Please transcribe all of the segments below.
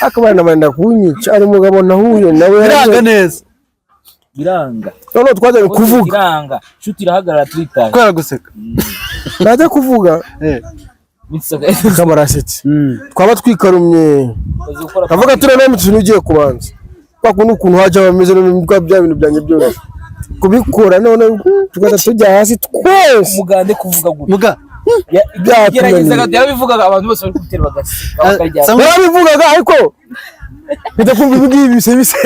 Akabana benda kunyica, ari umugabo nahuye nawe. Biranga neza. Biranga. Noneho twajyaga kuvuga. Biranga, shoot irahagarara, twitaye. Kubera guseka. Najya kuvuga, akaba arasetse. Twaba twikarumye, kavuga turi mu kintu ugiye kubanza kwa kundi ukuntu hajya bameze none bya bintu byanjye byoroshye kubikora, none tugahita tujya hasi twese. Umugande kuvuga gutya. Muga. Yageragezaga, yarabivugaga, abantu bose bari kubitera bagaseka, bakaryama. Yarabivugaga, ariko mpita kumva ibi ngibi bise bise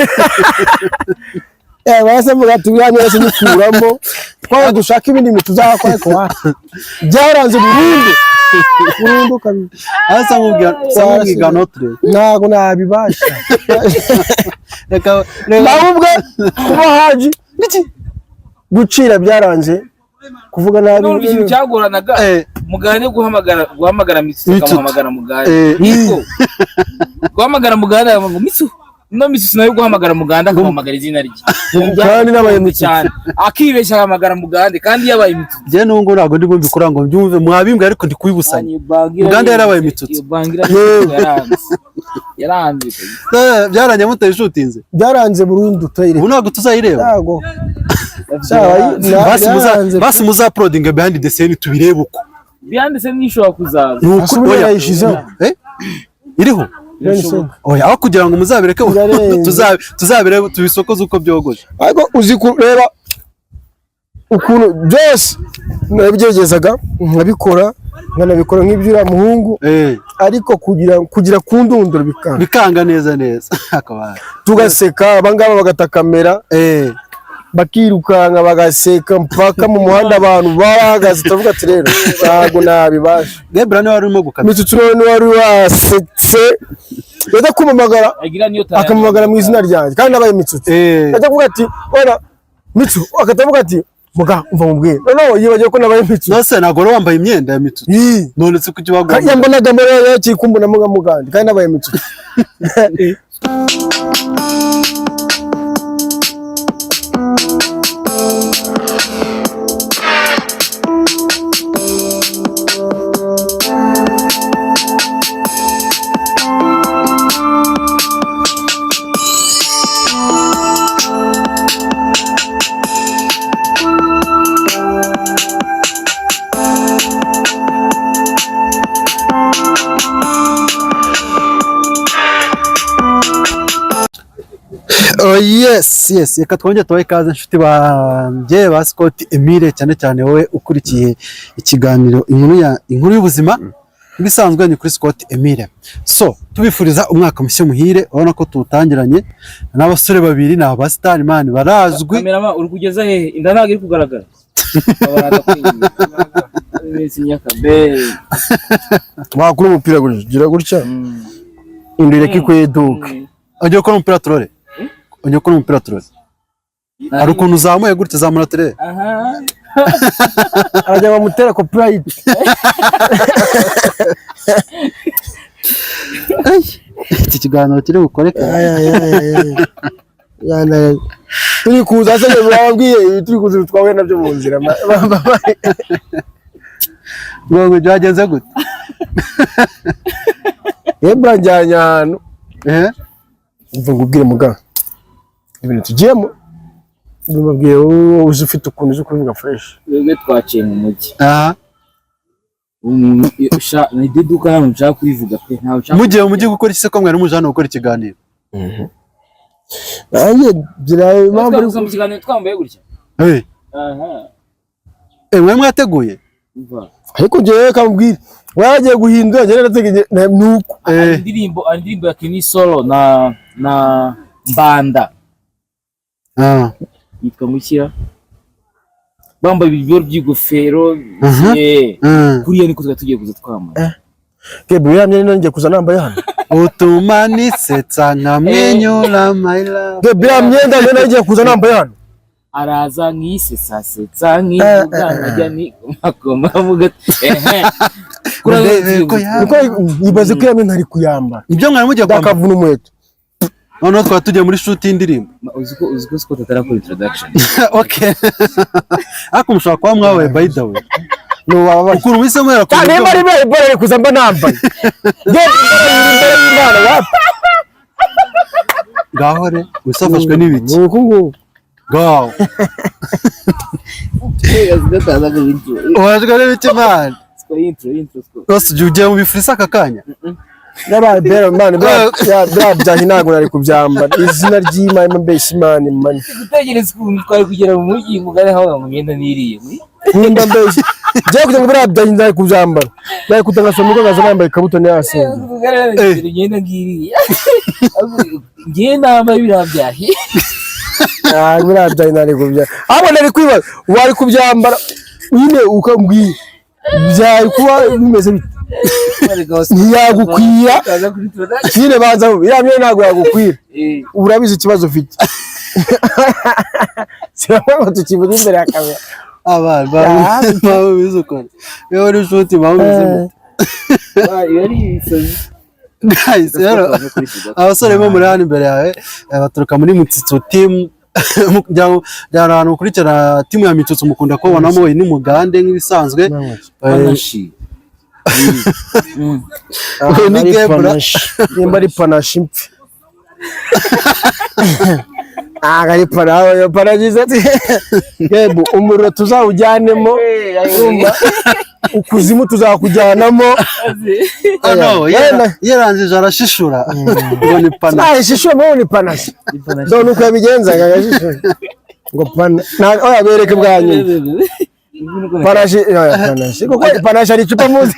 bahise mvuga ati buriya mwese nyikuramo, twaba dushaka ibindi bintu tuzakora, ariko byaranze burundu burundu kabiri. Asa nkubwira notre. Ntabwo nabibasha. Reka. Nawe ubwe kuba haji iki gucira byaranze, kuvuga nabi. None ikintu cyagoranaga, Mugande guhamagara Mitsu, Mitsu. akamuhamagara Mugande. Niko guhamagara Mugande ngo Mitsu, no Mitsu nayo guhamagara Mugande akamuhamagara izina rye. Kandi nabaye Mitsu. Cyane, akibeshya ahamagara Mugande kandi yabaye Mitsu. Njye n'ubu ntabwo ndi bumbikora ngo mbyumve, mwabimbwe, ariko ndi kubibusanya. Mugande yarabaye Mitsutsu. Iyo bangira yaranze, yaranze. Byarangiye mutayishutinze. Byaranze burundu, tuyireka. Ubu ntabwo tuzayireba. Ntabwo. Basi muza, basi muza uploading behind the scene tubirebe uko. Byanditse n'ishobora kuzaza. Ni uko. Ese ubu Oya. yayishizeho? Eh? Iriho. Oya, aho kugira ngo muzabireke, Birarenze. tuzabirebe tubisokoze uko byogoje. Ariko uzi kureba ukuntu byose nabigeragezaga nkabikora, nkanabikora nk'iby'uriya muhungu, ariko kugira ku ndunduro bikanga. Bikanga neza neza akabara. Tugaseka, abangaba bagata kamera, bakirukanka, bagaseka mpaka mu muhanda abantu barahagaze. Turavuga ati rero ntabwo nabibasha. Debra niwe wari urimo gukata. Mitsutsu niwe wari wasetse, yajya kumpamagara, Agira niyo akamuhamagara mu izina ryanjye kandi nabaye Mitsutsu. Ajya kuvuga ati wenda Mitsu, agahita avuga ati muga umva mubwire, noneho yibagiwe ko nabaye Mitsu. Nose ntabwo wari wambaye imyenda ya Mitsutsu? Ii. None se kuki Kandi waguhamagara? Yambonaga mbere yakiri kumbona muga mugande kandi nabaye Mitsu. Oh, yes, reka twongere tubahe ikaze, inshuti banjye ba Scott Emile, cyane cyane wowe ukurikiye ikiganiro inkuru y'ubuzima. Nk'ibisanzwe ni kuri Scott Emile. So tubifuriza umwaka mushya muhire. Urabona ko tuwutangiranye n'abasore babiri, ni abasitari man, barazwi. Cameraman, uri kugeza hehe? Inda ntabwo iri kugaragara. Iminsi nyakabe. Wakura umupira gutya, gira gutya, inda ireke ikweduke. Ongera ukora umupira turore, ongera ukora umupira turore. Hari ukuntu uzamuye gutya, zamura turere. Aha. Arajya bamutera copyright. Iki kiganiro kiri bukoreke. Ay, ay, ay, ay, ay. Yana, turi kuza se bababwiye ibi, turi kuza twahuye nabyo mu nzira. Ngo byagenze gute? Ebra njyanye ahantu. Umva ngubwire muganga, ibintu tugiyemo mbabwiye, wowe uzi ufite ukuntu uzi kubivuga fresh. Twebwe twaciye mu mujyi. Aha. Umuntu ni iduka hano nshaka kurivuga pe, ntawe nshaka. Mugiye mu mujyi gukora iki se, ko mwari muje hano gukora ikiganiro? Nanjye gira impamvu. Twaguze mu kiganiro twambaye gutya. Aha. Mwe mwateguye. Umva. Ariko njyewe kamubwire waragiye guhindura, njyewe nategereje nuko. Hari indirimbo ya Kenny Solo na Mbanda. Yitwa Mukira, bambaye ibiboro by'ingofero. Kuriya niko twari tugiye kuza twambaye. Kebe uriya myenda ngiye kuza nambaye hano. Utuma nisetsa nkamwenyura, my love. Kebe uriya myenda njye ngiye kuza nambaye hano. Araza nkisesasetsa, nkivuga, nkajya ni makoma avuga ati ehe. Ndebe ko Niko ibaze ko iriya myenda ntari kuyambara. Ibyo mwari mugiye kwambara. Ndakavuna umuheto. Noneho twari tugiye muri shoot y'indirimbo. Uzi ko Scott atarakora introduction. Okay, ariko mushobora kuba mwabaye, by the way. Nubabaye. Ukuntu muhise muhera ku Cyane nimba ari buryo ibara ari kuza mba nambaye. Njye imbere y'Imana wapi? Ngaho re, usafashwe n'ibiki? Ni uku nguku. Ngaho. Wajwe n'ibiki, man? Rwose ujya ugiye mu bifurisa aka kanya? Yabaye bera, man, bya byahi ntabwo nari kubyambara, izina ry'Imana, mbeshya Imana, man. Gutegereza ukuntu twari kugera mu mujyi mugari aho mu myenda niriye. Nkunda mbeshya njyewe kugira ngo biriya byahi nari kubyambara, nari kujya ngasoma uko nkaza nambaye ikabutura ntiyasinze. Imyenda ngiriye ngiye nambaye biriya byahi. Ah, biriya byahi nari kubyambara, ahubwo nari kwibaza wari kubyambara nyine ukambwira byari kuba bimeze bite. Ntiyagukwira nyine, banza iriya myenda ntabwo yagukwira. Urabizi ikibazo ufite, sinabona ngo tukivuge imbere ya kamera. Abantu babizi ukuntu iyo uri inshuti babizi mute. Guys, rero abasore bo muri hano imbere yawe, baturuka muri Mitsutsu team. Byari ahantu mukurikira team ya Mitsutsu, mukunda kubonamo uyu ni Mugande nk'ibisanzwe. Uyu ni Ari Gebra. panashi, nimba ari panashi mpfi, ntabwo ari panashi, panashi ati yebu umuriro tuzawujyanemo, urumva ukuzimu tuzakujyanamo. Oh, no, Yenda. yarangije arashishura ngo ni pana. Nayishishura ngo ni panashi, dore uko yabigenzaga, agashishura ngo pana oya, bereke bwa nyuma panashi, oya panashi, kuko panashi ari icupa muzi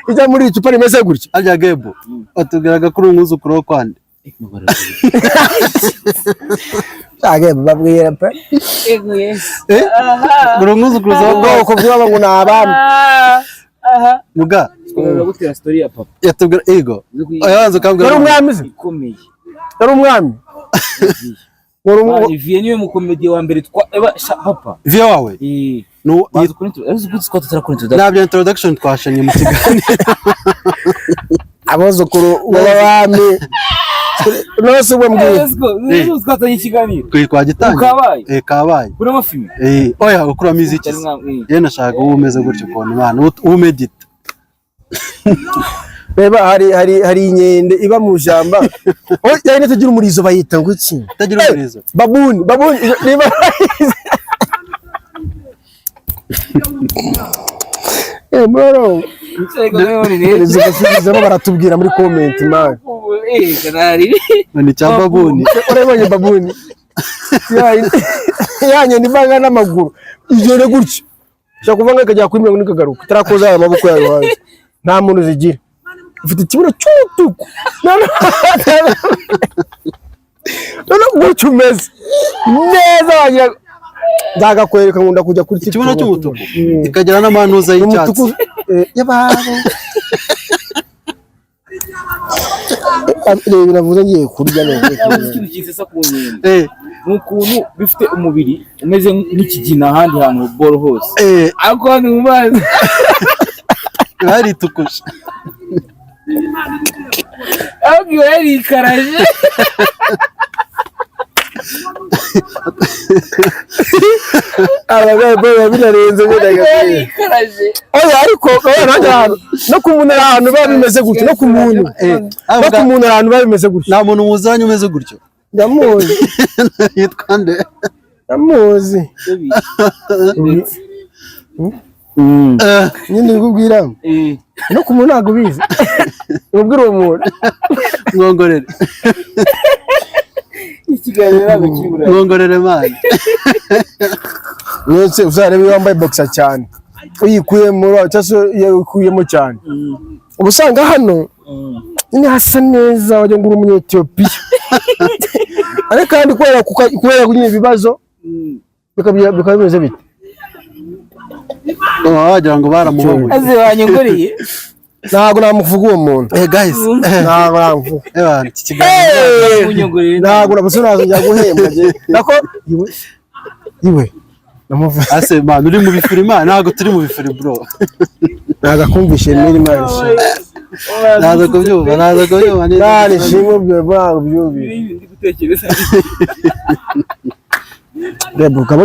ijya muri iri cupa rimeze gutya. Harya Gebo, batubwiraga ko uri umwuzukuru wo kwande? Ntabwo babwira pe. Eh, uri umwuzukuruza wo kwa Ubwoko bw'aba ngo ni abami. Muga Gutera story ya papa. Yatubwira ego, oya, banza ukambwira. Yari umwami se? Ikomeye. Yari umwami. Wari Vieux niwe mukomedi wa mbere twa eba sha papa. Vieux wawe? Eh. No. Bazi kuri intro, ariko uzi ko tutara kuri introduction. Ntabyo introduction twashanye mu kiganiro. Abuzukuru b'abami nose ubwo mbwira. Let's go. Twatanye ikiganiro. Twe twagitangiye. Kabaye. Eh, kabaye. Kuri amafilme. Eh, oya, ukuramo iziki se? Yewe nashaka uba umeze gutyo ukuntu, Imana uba umedita. Reba, hari inkende iba mu ishyamba. Oh, yari itagira umurizo, bayita ngo iki? Itagira umurizo. Babuni, babuni niba. Eh bro, zigusubizamo baratubwira muri comment, man. Ngo ni cya babuni. Urabonye babuni? Ya nyoni ivanga n'amaguru igenda gutya, ushobora kuva ikajya kuri 40 ikagaruka itarakoza aya maboko yayo hanze, nta muntu zigira, ufite ikibuno cy'umutuku, none gutya umeze neza wagira nzagakwereka, nkunda kujya kuri TikTok. Ikibuno cy'umutuku ikagira n'amanuza y'icyatsi. Umutuku y'ababo. Reba, biravuze ngiye kurya none. Ikintu kisesa ku nkende ni ukuntu bifite umubiri umeze nk'ikigina ahandi hantu boro hose, ariko hano mu mazi Baritukuje. Ahubwo iba yarikaraje. Abagabo biba binarenze. Iba Binarenze. yarikaraje. Oya, ariko oya, nanjye ahantu no ku muntu hari ahantu biba bimeze gutya, no ku muntu, no ku muntu hari ahantu biba bimeze gutya. Nta muntu muzanye umeze gutyo? Ndamuzi. Yitwa nde? Ndamuzi. Nyine nkubwira, no ku muntu ntabwo ubizi, nkubwira uwo muntu. Mwongorere. Ikiganiro ntabwo kibura. Mwongorere, man. Ndetse uzarebe iyo wambaye boxer cyane, uyikuyemo cyangwa se iyo ukuyemo cyane, uba usanga hano nyine hasa neza, wagira ngo uri umunyetiyopiya, ariko kandi kubera nyine ibibazo bikaba bimeze bite? Uba wagira ngo baramubabuye. Aze wanyongoreye. Ntabwo namuvuga uwo muntu. Eh guys, Ntabwo namuvuga. iki kiganiro Unyongoreye. Ntabwo namuvuga, nazongera guhembwa njye. Nako iwe iwe namuvuga. Ase man, uri mu bifuri, man, ntabwo turi mu bifuri, bro. Ntabwo akumvishe Emile, Imana ishimwe. Naza kubyumva, naza kubyumva neza. Imana ishimwe, byo ntabwo byumvise. Ndi gutekereza. Reba ukaba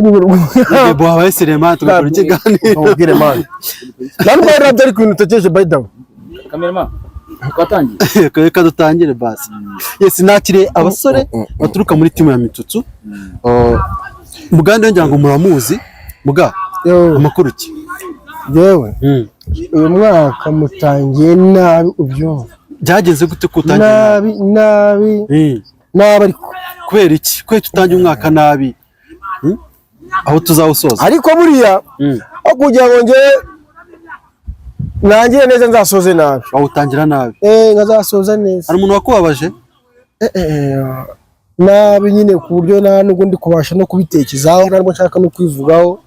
Yego, habaye sinema tugakora ikiganiro. Ubwire, man, nta nubwo ari nabyo, ariko ibintu utekereje, by the way. Cameraman. Twatangiye. Reka dutangire basi. Yes, nakiriye abasore baturuka muri timu ya Mitsutsu. Muganda ngira ngo muramuzi. Muga, Yo, amakuru ki? yewe uyu mwaka mutangiye nabi, ubyumva? Byagenze gute ko utangiye nabi? Nabi nabi nabi ariko. Kubera iki? Kubera iki utangiye umwaka nabi? Aho tuzawusoza. Ariko buriya aho kugira ngo njye nangire neza nzasoze nabi. Wawutangira nabi. Eh, nkazasoza neza. Hari umuntu wakubabaje? Nabi nyine, ku buryo nta nubwo ndi kubasha no kubitekerezaho, ntabwo nshaka no kwivugaho,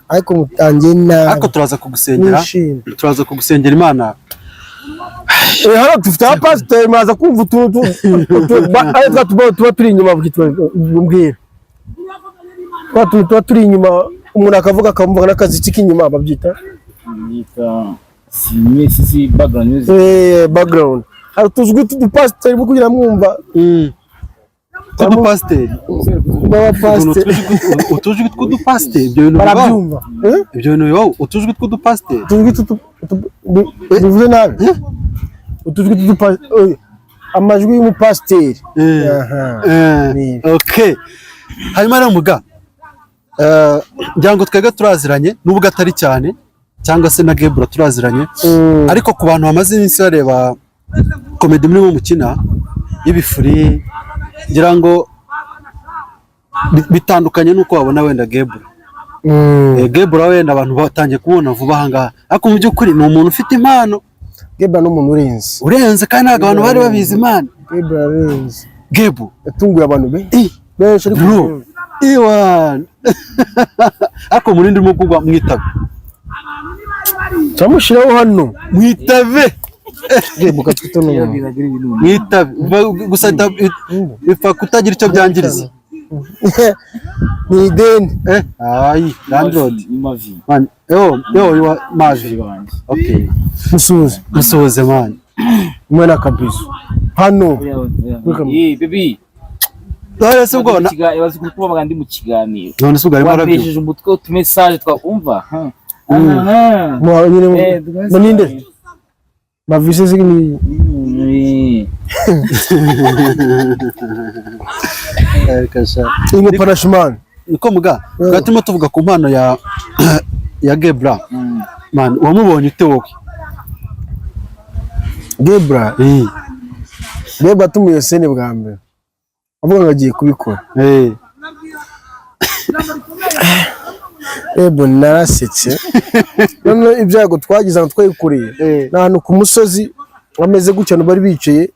ariko mutangiye nabi. Ariko turaza kugusengera. Nishimye. Turaza kugusengera Imana. Hano dufite abapasiteri, muraza kumva utuntu ari twa tuba turi inyuma, mbwira twa tuntu tuba turi inyuma, umuntu akavuga akamvuga n'akaziki k'inyuma babyita Yita si background music. Background. Hari utuzwi tw'udupasiteri bwo kugira mwumva. Tw'udupasiteri. B'abapasiteri. Utujwi tw'udupasiteri, ibyo bintu bibaho? Barabyumva. Eh? Ibyo bintu bibaho, utujwi tw'udupasiteri? Utujwi bivuze nabi, utujwi amajwi y'umupasiteri. Aha. Ni ibi. Okay, hanyuma rero muga, ngira ngo twebwe turaziranye nubwo atari cyane, cyangwa se na Gebura turaziranye, ariko ku bantu bamaze iminsi bareba comedy murimo mukina y'ibifuri, ngira ngo bitandukanye n'uko babona wenda Gebura. Gebura wenda abantu batangiye kumubona vuba aha ngaha, ariko mu by'ukuri ni umuntu ufite impano. Gebra ni umuntu urenze. Urenze, kandi ntabwo abantu bari babizi Imana. Gebra ararenze. Gebu. Yatunguye abantu benshi benshi, ariko Bro. Iwan, ariko muri ndimo kugwa, mwitabe. Turamushyiraho hano. Mwitabe. Gebra katwita n'umuntu. Mwitabe. Gusa bipfa kutagira icyo byangiriza. Ni ideni. Eh, ayi landlord. Ni mavi. Man, yo yo yo, mavi. Banjye. Okay. Musuhuze. Musuhuze, man. Umwe n'akabizo hano. Eh, baby. None se ubwo Bazi kukubaga ndi mu kiganiro. None se ubwo arimo arabyumva? Wapesheje umutwe utu message twakumva. Nyine mu ninde mavise ni Kasha. ingo parashman. Niko muga, twari turimo tuvuga ku mpano ya Gebra. Man, wamubonye ute wowe? Gebra? Gebra tumuye sene bwa mbere avuga ngo agiye kubikora. Ebo, narasetse. Noneho ibyago twagize ahantu twayikoreye ni ahantu ku musozi ameze gutya, abantu bari bicaye,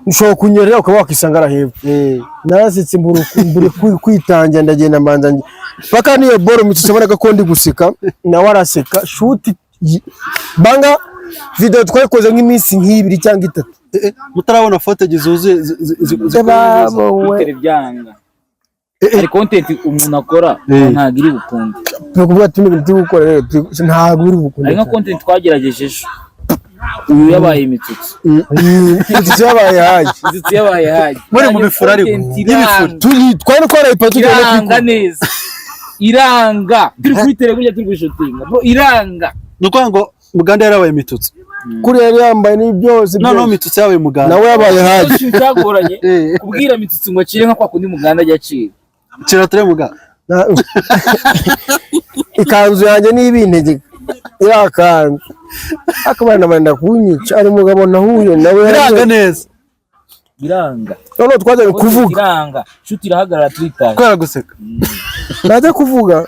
ushobora kunyerera ukaba wakisanga ari hepfo. Narasetse mbura kwitangira, ndagenda mbanza paka niyo boro Mitsutsu abonaga ko ndi guseka, nawe araseka. Shuti banga video twayikoze nk'iminsi nk'ibiri cyangwa itatu. Mutarabona footage zuzuye zikoreye neza. Bawe. Bitera byanga. Hari content umuntu akora ntabwo iri bukunde. Turi kuvuga ati ibintu turi gukora rero ntabwo biri bukunde. Hari nka cyane. content twagerageje ejo. Uyu yabaye Imitsutsu. Mitsutsu yabaye haji. Imitsutsu yabaye haji. Muri mu bifuri ariko. Content Y'ibifuri. iranga. Twari twarayipa tujya no Iranga kuyikora. neza. Iranga. Turi kuri gutya turi gushutinga. Bro, iranga. Ni ukuvuga ngo Muganda yarabaye Mitutsi. Kuri yari yambaye ni byose Noneho byose. Mitutsi yabaye Muganda. Nawe yabaye haji. Ikintu cyagoranye kubwira Mitsutsu ngo acire nka kwa kundi Muganda ajya acira. Kira ture Muganda. Ikanzu yanjye niba integeka iriya kanzu akabana benda kunyica, ari umugabo nahuye nawe. Biranga neza. Biranga. Noneho twajyaga kuvuga. Iranga. Shuti irahagarara turitaye. Kubera guseka. Najya kuvuga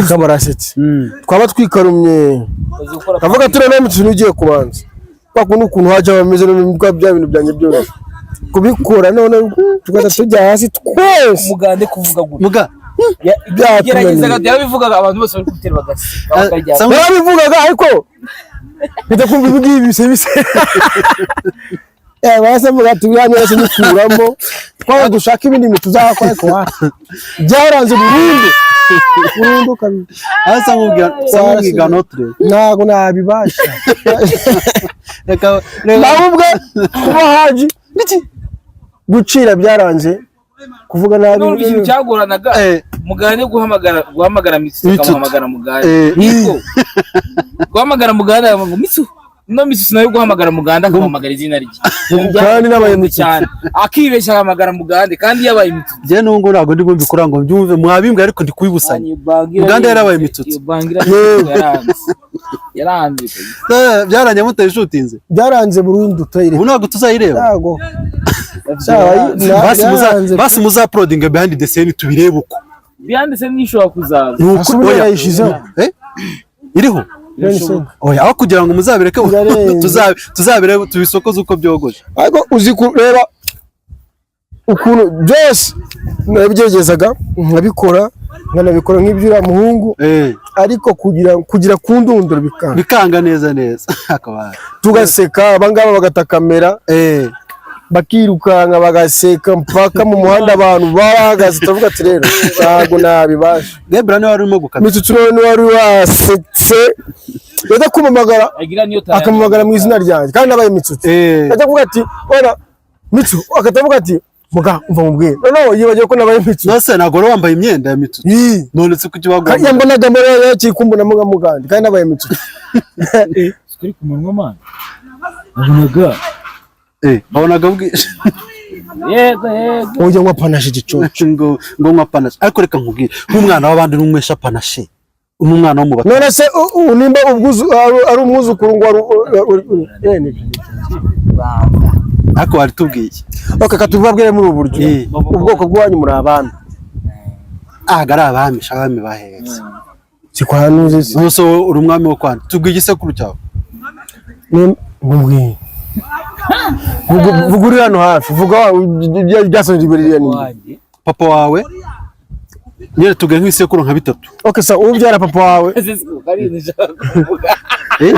akaba arasetse, twaba twikarumye kavuga turiya nawe Mitsutsu ugiye kubanza kwa kundi ukuntu hajya bameze bya bintu byanjye byose kubikora, none tugahita tujya hasi twese. Umugande kuvuga gutya. Muga. Yageragezaga, yarabivugaga, abantu bose bari kubitera bagaseka bakaryama. Yarabivugaga ariko mpita kumva ibi ngibi bise bise bahise mvuga ati buriya nose nyikuramo, twaba dushaka ibindi bintu tuzakora, ariko byaranze burundu burundu kabiri. Asa nkubwira, asa nkubwira notre. Ntabwo nabibasha. Reka reka. Nawe ubwe kuba haji gucira byaranze kuvuga nabi. None ikintu cyagoranaga Mugande guhamagara Mitsu Mitsu. akamuhamagara Mugande. Eh. Niko guhamagara Mugande aravuga ngo Mitsu. Ino mitsutsu nayo guhamagara Muganda akamuhamagara izina rye. Kandi n'abaye mitsutsu. Cyane akibeshya ahamagara Mugande kandi yabaye imitsutsu. Njye n'ubu ntabwo ndi bumbikora ngo mbyumve, mwabimbwe ariko ndi kubibusanya. Muganda yarabaye imitsutsu. Iyo bangira yaranze, yaranze. Byarangiye mutayishutinze? Byaranze burundu, tuyireka. Ubu ntabwo tuzayireba? Ntago. Basi Byaranze. Basi muzaprodinga behind the scene tubirebe uko. Byanditse n'ishobora kuzaza. Ni uko- Ese ubu oya. yayishizeho? Eh? Iriho. Oya, aho kugira ngo muzabireke, Birarenze. tuzabirebe tubisokoze uko byogoje. Ariko uzi kureba ukuntu byose nabigeragezaga nkabikora, nkanabikora nk'iby'uriya muhungu, ariko kugira ku ndunduro bikanga. Bikanga neza neza akaba Tugaseka, abangaba bagata kamera, bakirukanka, bagaseka mpaka mu muhanda abantu barahagaze. Turavuga ati rero ntabwo nabibasha. Debra niwe wari urimo gukamera. Mitsutsu niwe wari wasetse, yajya kumamagara Agira niyo akamamagara mu izina ryanjye kandi nabaye Mitsutsu. Ajya kuvuga ati wenda Mitsu, agahita avuga ati muga umva mubwire, noneho yibagiwe ko nabaye Mitsu. Nose ntabwo wari wambaye imyenda ya mitsutsu? Yii. None se kuki baguhamagara? Yambonaga mbona yakiri kumbonamo nka Mugande kandi nabaye Mitsu. Kuri ku munwa man nabonaga. Wabonaga bwije. Yego yego. Ujya nywa panache igicucu. Ngo nywa panache, ariko reka nkubwire, nk'umwana w'abandi n'umwesha panache, umwana wo mu bato. None se nimba ari umwuzukuru ngo ari nibyo. Ariko wari tubwiye iki? Okay, katubabwire muri ubu buryo. Ubwoko bw'iwanyu muri abami. Ntabwo ari abami sha, abami bahetse. Si kwa nuzi se? None se wowe uri umwami wo kwanda, tubwiye igisekuru cyawe. Mubwiye. Vuga uri hano hafi, vuga byasonje biriya ni. Wanjye. Papa wawe nyine, tubwiye nk'ibisekuru nka bitatu. Okay, sa ubyara papa wawe. Ese siko kari ibintu ushaka kuvuga? Eh?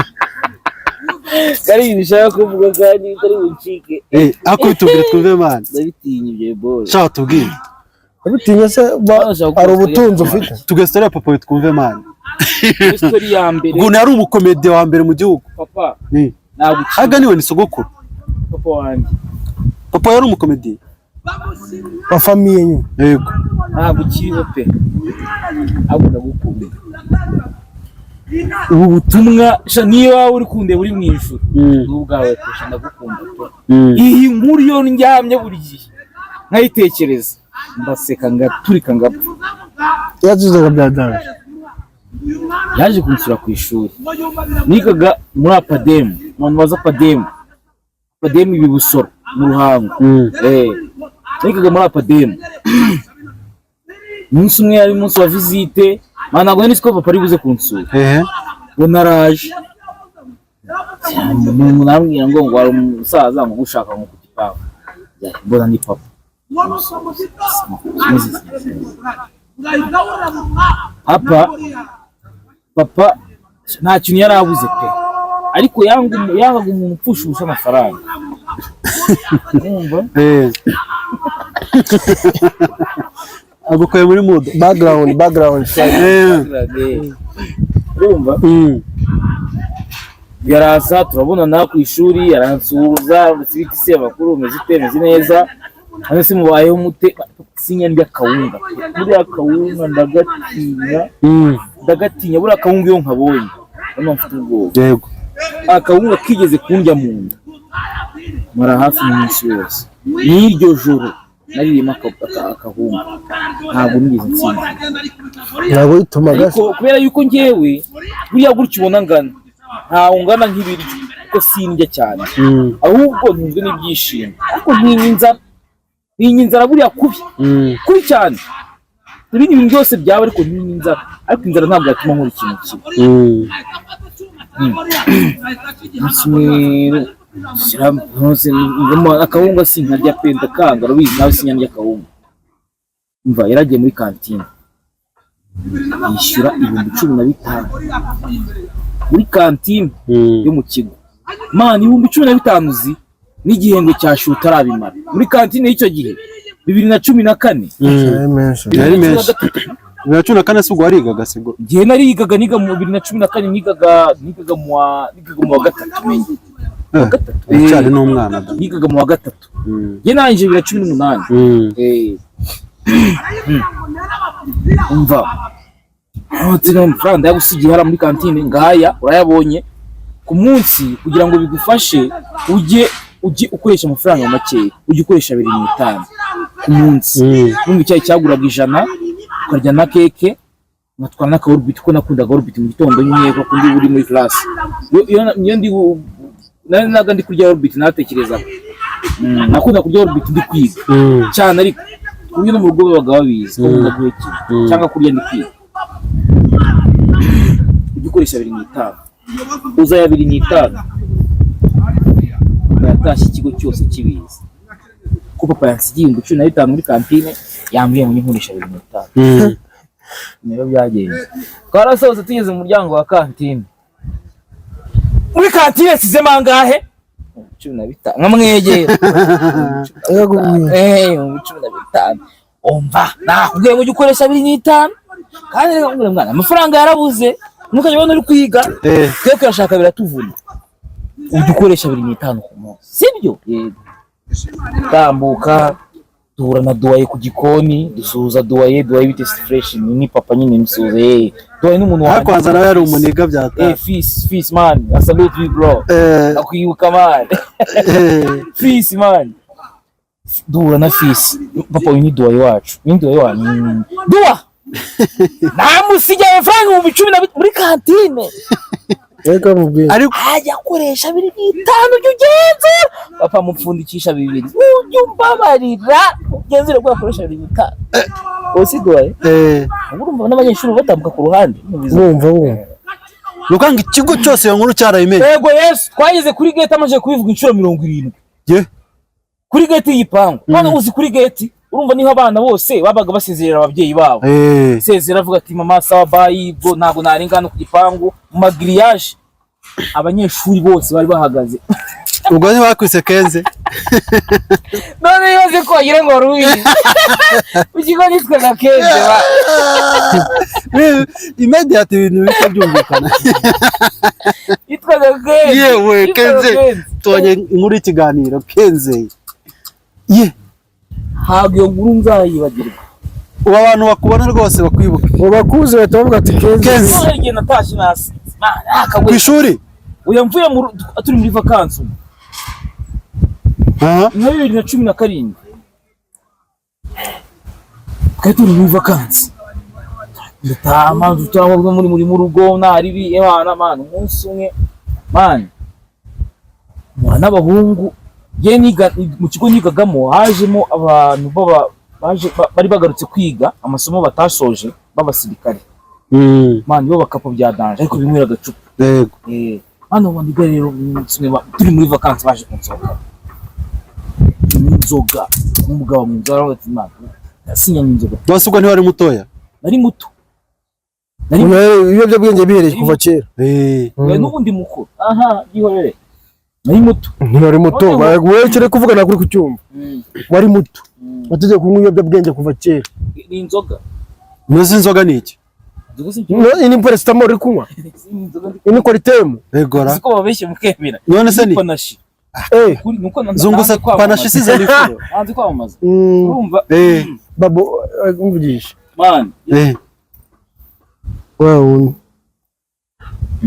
Kari ibintu ushaka kuvuga kandi bitari buncike. Ariko bitubwire twumve man. Ndabitinya ibyo bolo. Shaka tubwire. Abitinya se hari ubutunzi ufite? Tubwiye story ya papa wawe twumve man. Story ya mbere. Ukuntu yari umukomedi wa mbere mu gihugu. Papa ntabwo ukiri. Aga niwe ni sogokuru. Papa wanjye. Papa yari umukomedi. Wa famille nyine. Yego. Ntabwo ukiriho pe, ahubwo ndagukunda. Ubu butumwa sha, niyo waba uri kundeba uri mu ijuru, ni ubwawe pe sha, ndagukunda pe. Iyi nkuru iyo ndyamye buri gihe nkayitekereza ndaseka ngaturika ngapfa. Yatuzaga bya danger. Yaje kunsura ku ishuri, nigaga muri apademu. Abantu bazi apademu, apademu ibi Busoro mu Ruhango. Nigaga muri apademu. Umunsi umwe yari umunsi wa visite man, ntabwo nari nzi ko papa ari buze kunsura. Ngo naraje, umuntu arambwira ngo hari umusaza ngo ugushaka ngo ku gipangu. Mbona ni papa. Papa, papa nta kintu yari abuze pe, ariko yangaga umuntu upfusha ubusa amafaranga. Urumva? Agukuye muri mood. Background, background. Urumva? Yaraza turabonana ku ishuri, aransuhuza, "Sibiti se, amakuru umeze ute?" "Meze neza." "Hano se mubayeho mute?" Sinya ndya kawunga, buriya kawunga ndagatinya. Ndagatinya buriya kawunga, iyo nkabonye hano mfite ubwoba. Akawunga kigeze kundya mu nda mara hafi iminsi yose. N'iryo joro naririmo akahunga, ntabwo nigeze nsinda. Ntabwo yitumaga. Ariko kubera yuko njyewe buriya gutya ubona ngana, ntawe ungana nk'ibiryo kuko sindya cyane, ahubwo ntunzwe n'ibyishimo. Ariko ntinya inzara, ntinya inzara buriya kubi kubi cyane. Ibindi bintu byose byaba, ariko ntinya inzara. Ariko inzara ntabwo yatuma nkora ikintu kibi. Umunsi umwe rero, akawunga sinkarya pe, ndakanga, urabizi nawe sinyarya akawunga. Umva, yaragiye muri kantine yishyura 15,000 muri kantine yo mu kigo man, 15,000 uzi n'igihembwe cya shuri utarabimara muri kantine y'icyo gihe, 2014. Ari menshi. Yari menshi. 2014 se ubwo warigaga se bwo? Igihe narigaga, niga mu 2014, nigaga mu wa gatatu menye. Gatatu. Uracyari n'umwana da. Nigaga mu wa gatatu. Njye narangije 2018. Umva, ati amafaranga ndayagusigiye hariya muri kantine, ngaya urayabonye. Ku munsi, kugira ngo bigufashe, ujye ukoresha amafaranga makeya, ujye ukoresha 2.5 ku munsi. Urumva, icyayi cyaguraga 100, ukarya na keke, nkatwara n'aka Orbit, kuko nakundaga Orbit mu gitondo nyine, kuko ndi uri muri class. Iyo ndi naga ndi kurya Orbit natekerezaga. Nakunda kurya Orbit ndi kwiga cyane, ariko ku buryo no mu rugo babaga babizi ko nkunda guhekenya cyangwa kurya ndi kwiga. Ujya ukoresha 2.5, uza ya 2.5 yatashye ikigo cyose kibizi ko papa yansigiye 15,000 muri kantine, yambwiye ngo nkoresha 2.5. Niyo byagenze, twarasohotse tugeze mu muryango wa kantine. Muri kantine nsizemo angahe? 15,000. Nkamwegera. 15,000. Umva, nakubwiye ngo ujye ukoresha 2.5, kandi reka nkubwire mwana, amafaranga yarabuze, ntukajya ubona uri kwiga. Twe kuyashaka biratuvuna. Ujya ukoresha 2.5 ku munsi, sibyo? Yego. Tambuka, duhura na doyen ku gikoni, dusuhuza doyen. Doyen, bite? Fresh. Ni papa nyine, musuhuza. Doyen n'umuntu wanjye. Ariko wanza nawe yari umuniga bya. Fils, fils man, I salute you bro. Nakwibuka man. Fils man, duhura na fils. Papa, uyu ni doyen wacu, ni doyen wanyu. Duwa namusigiye amafaranga 12,000 muri kantine. Reka mubwire. Ariko ajya akoresha 2.5, ujya ugenzura. Papa mupfundikisha bibiri, ujya umbabarira ugenzure ko yakoresha 2.5. Ubu si doyen? Ubu urumva n'abanyeshuri batambuka ku ruhande. Bumva bumva. Ni ukuvuga ngo ikigo cyose iyo nkuru cyarayimenye. Yego yesu, twageze kuri gate amaze kubivuga inshuro 70. Ye. Kuri gate y'igipangu none uzi kuri gate, urumva niho abana bose babaga basezerera ababyeyi babo. Sezera avuga ati: "Mama, sawa, bye." Ubwo ntabwo narenga hano ku gipangu mu magiriyaje, abanyeshuri bose bari bahagaze. Ubwo ntibakwise Kenze? None yose ko wagira ngo wari ubizi, ku kigo nitwaga Kenze ba. Immediate ibintu bihita byumvikana. Yitwaga Kenze. Yewe. Yitwaga Kenze. Kenze. Tubonye inkuru y'ikiganiro Kenze ye. Ntabwo iyo nkuru nzayibagirwa. Ubu abantu bakubona rwose bakwibuka. Ngo bakuze bahita bavuga ati Kenze. Kenze. None igihe natashye nasinze. Mana, Ku akagwe. ishuri? Oya, mvuye mu turi muri vakansi. Aha. Nka 2017 twari turi muri vakansi, ndataha man, dutaha muri mu rugo naribi ebana man. Umunsi umwe man mpura n'abahungu. Njye niga mu kigo nigagamo, hajemo abantu baba baje bari bagarutse kwiga amasomo batasoje b'abasirikare. Man, bo bakapo bya danger, ariko binywera agacupa. Hano bandiga rero, umunsi umwe turi muri vakansi baje kunsohoka n'inzoga n'umugabo mu nzu, aravuga ati: "Man, nasinyanye inzoga." Bose ubwo ntiwari mutoya? Nari muto, nari muto. Ibiyobyabwenge bihereye kuva kera. Oya, n'ubundi mukuru aha byihorere, nari muto. Ntiwari muto. Wowe kere kuvuga ntabwo uri kucyumva. Wari muto, wategeye kunywa ibiyobyabwenge kuva kera. Ni inzoga. Muzi inzoga ni iki? Inzoga si No, iyi ni paracetamol uri kunywa. Si inzoga ndi Iyi ni Coartem. Egora. Siko babeshye mukemera. None se ni Panaché. Kuri nuko Zungusa nanze kwamamaza. Panaché isize n'ifuro. Nanze kwamamaza. Urumva? Babo, umvugisha. Man. Wewe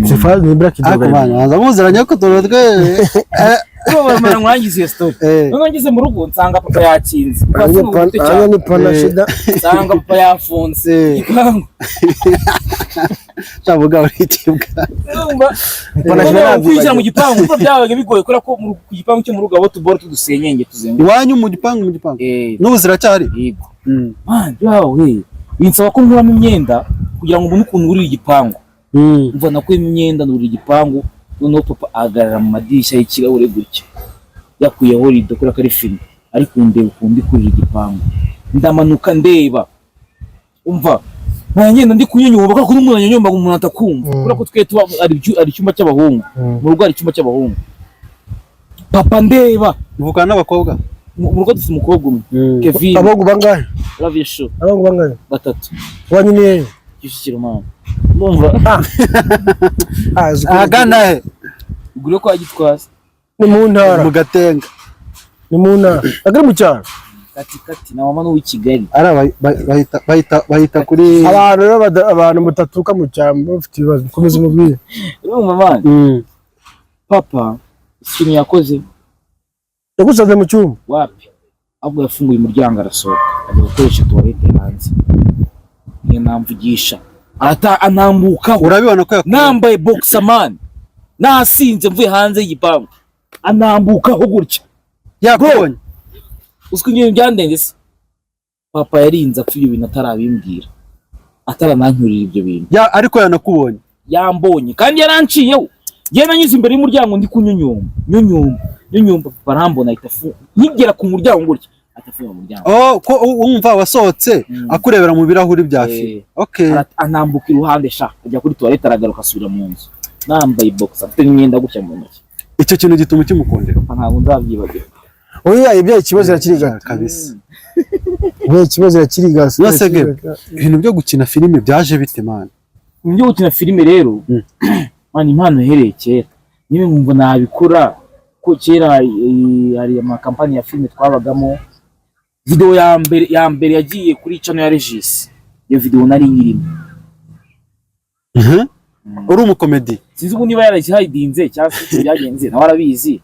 Sefari ni black. Ariko man, banza muziranye ko turi twe. Urumva, mara nkurangize iyo story. Noneho ngeze mu rugo nsanga papa yakinze. Aya ni panashida. Nsanga papa yafunze igipangu. Shabuga uri ikibwa. Urumva? Panaché. Noneho kwinjira mu gipangu kuko byabaga bigoye, kubera ko ku gipangu cyo mu rugo abo tuboro tudusenyenge tuzenguruka. Iwanyu mu gipangu, mu gipangu? N'ubu ziracyari? Yego. Man, yawe binsaba ko nkuramo imyenda kugira ngo mbone ukuntu wurira igipangu. Umva, nakuyemo imyenda nurira igipangu. Noneho papa ahagarara mu madirishya y'ikirahure gutya, yakuyeho rido kubera ko ari fime, ari kundeba ukuntu ndi kurira igipangu. Ndamanuka ndeba, umva, nkagenda ndi kunyonyomba kubera ko n'umuntu anyonyomba ngo umuntu atakumva. Kubera ko twe tuba ari icyumba cy'abahungu. Mu rugo hari icyumba cy'abahungu. Papa ndeba. Muvukana n'abakobwa? Mu rugo dufite umukobwa umwe, Kevin. Abahungu bangahe? Love you show. Abahungu bangahe? Batatu. Wanyu ni hehe? Kicukiro mama, ndumva. Ah, Ahagana he? Ugure kwa Gitwaza. Ni mu ntara. Mu Gatenga. Ni mu ntara agari mu cyaro. Kati kati na mama n'uw'i Kigali. Ari bahita kuri. Abantu rero abantu mutatuka mu cyaro bafite ibibazo, mukomeze mubwire. Urumva man? Papa ikintu yakoze, Yagusanze mu cyumba? Wapi, ahubwo yafunguye umuryango arasohoka, ajya gukoresha toilette hanze, ntiyanamvugisha, arata anambukaho. Urabibona ko yakubonye. Nambaye boxer man, nasinze, mvuye hanze y'igipangu, anambukaho gutya. Yakubonye. Uzwi ibintu byandenze se? Papa yarinze apfa ibyo bintu atarabimbwira, ataranancyurira ibyo bintu. Ariko yanakubonye. Yambonye kandi yaranciyeho. Njyewe nanyuze imbere y'umuryango ndi kunyunyumba, nyunyumba, nyunyumba, papa arambona, ahita afunga. Nkigera ku muryango gutya ahita afunga umuryango. Oh, ko wumva wasohotse akurebera mu birahuri bya fime. Okay. Anambuka iruhande sha, ajya kuri toilette, aragaruka, asubira mu nzu nambaye boxer, afite n'imyenda gutya mu ntoki. Icyo kintu gituma ukimukundira. Papa ntabwo nzabyibagirwa. Oya, ibyaye ikibazo irakiri gato. Kabisa. Ibyaye ikibazo irakiri gato. None se Gabe, ibintu byo gukina filime byaje bite, man? Mu byo gukina filime rero, man, impano ihereye kera niba nkumva nabikora, ko kera hari amakampani ya filime twabagamo. Video ya mbere yagiye kuri channel ya Regis, iyo video nari nyirimo. Uri umukomedi? Sinzi ubu niba yarayihidinze cyangwa se uko byagenze, nawe arabizi.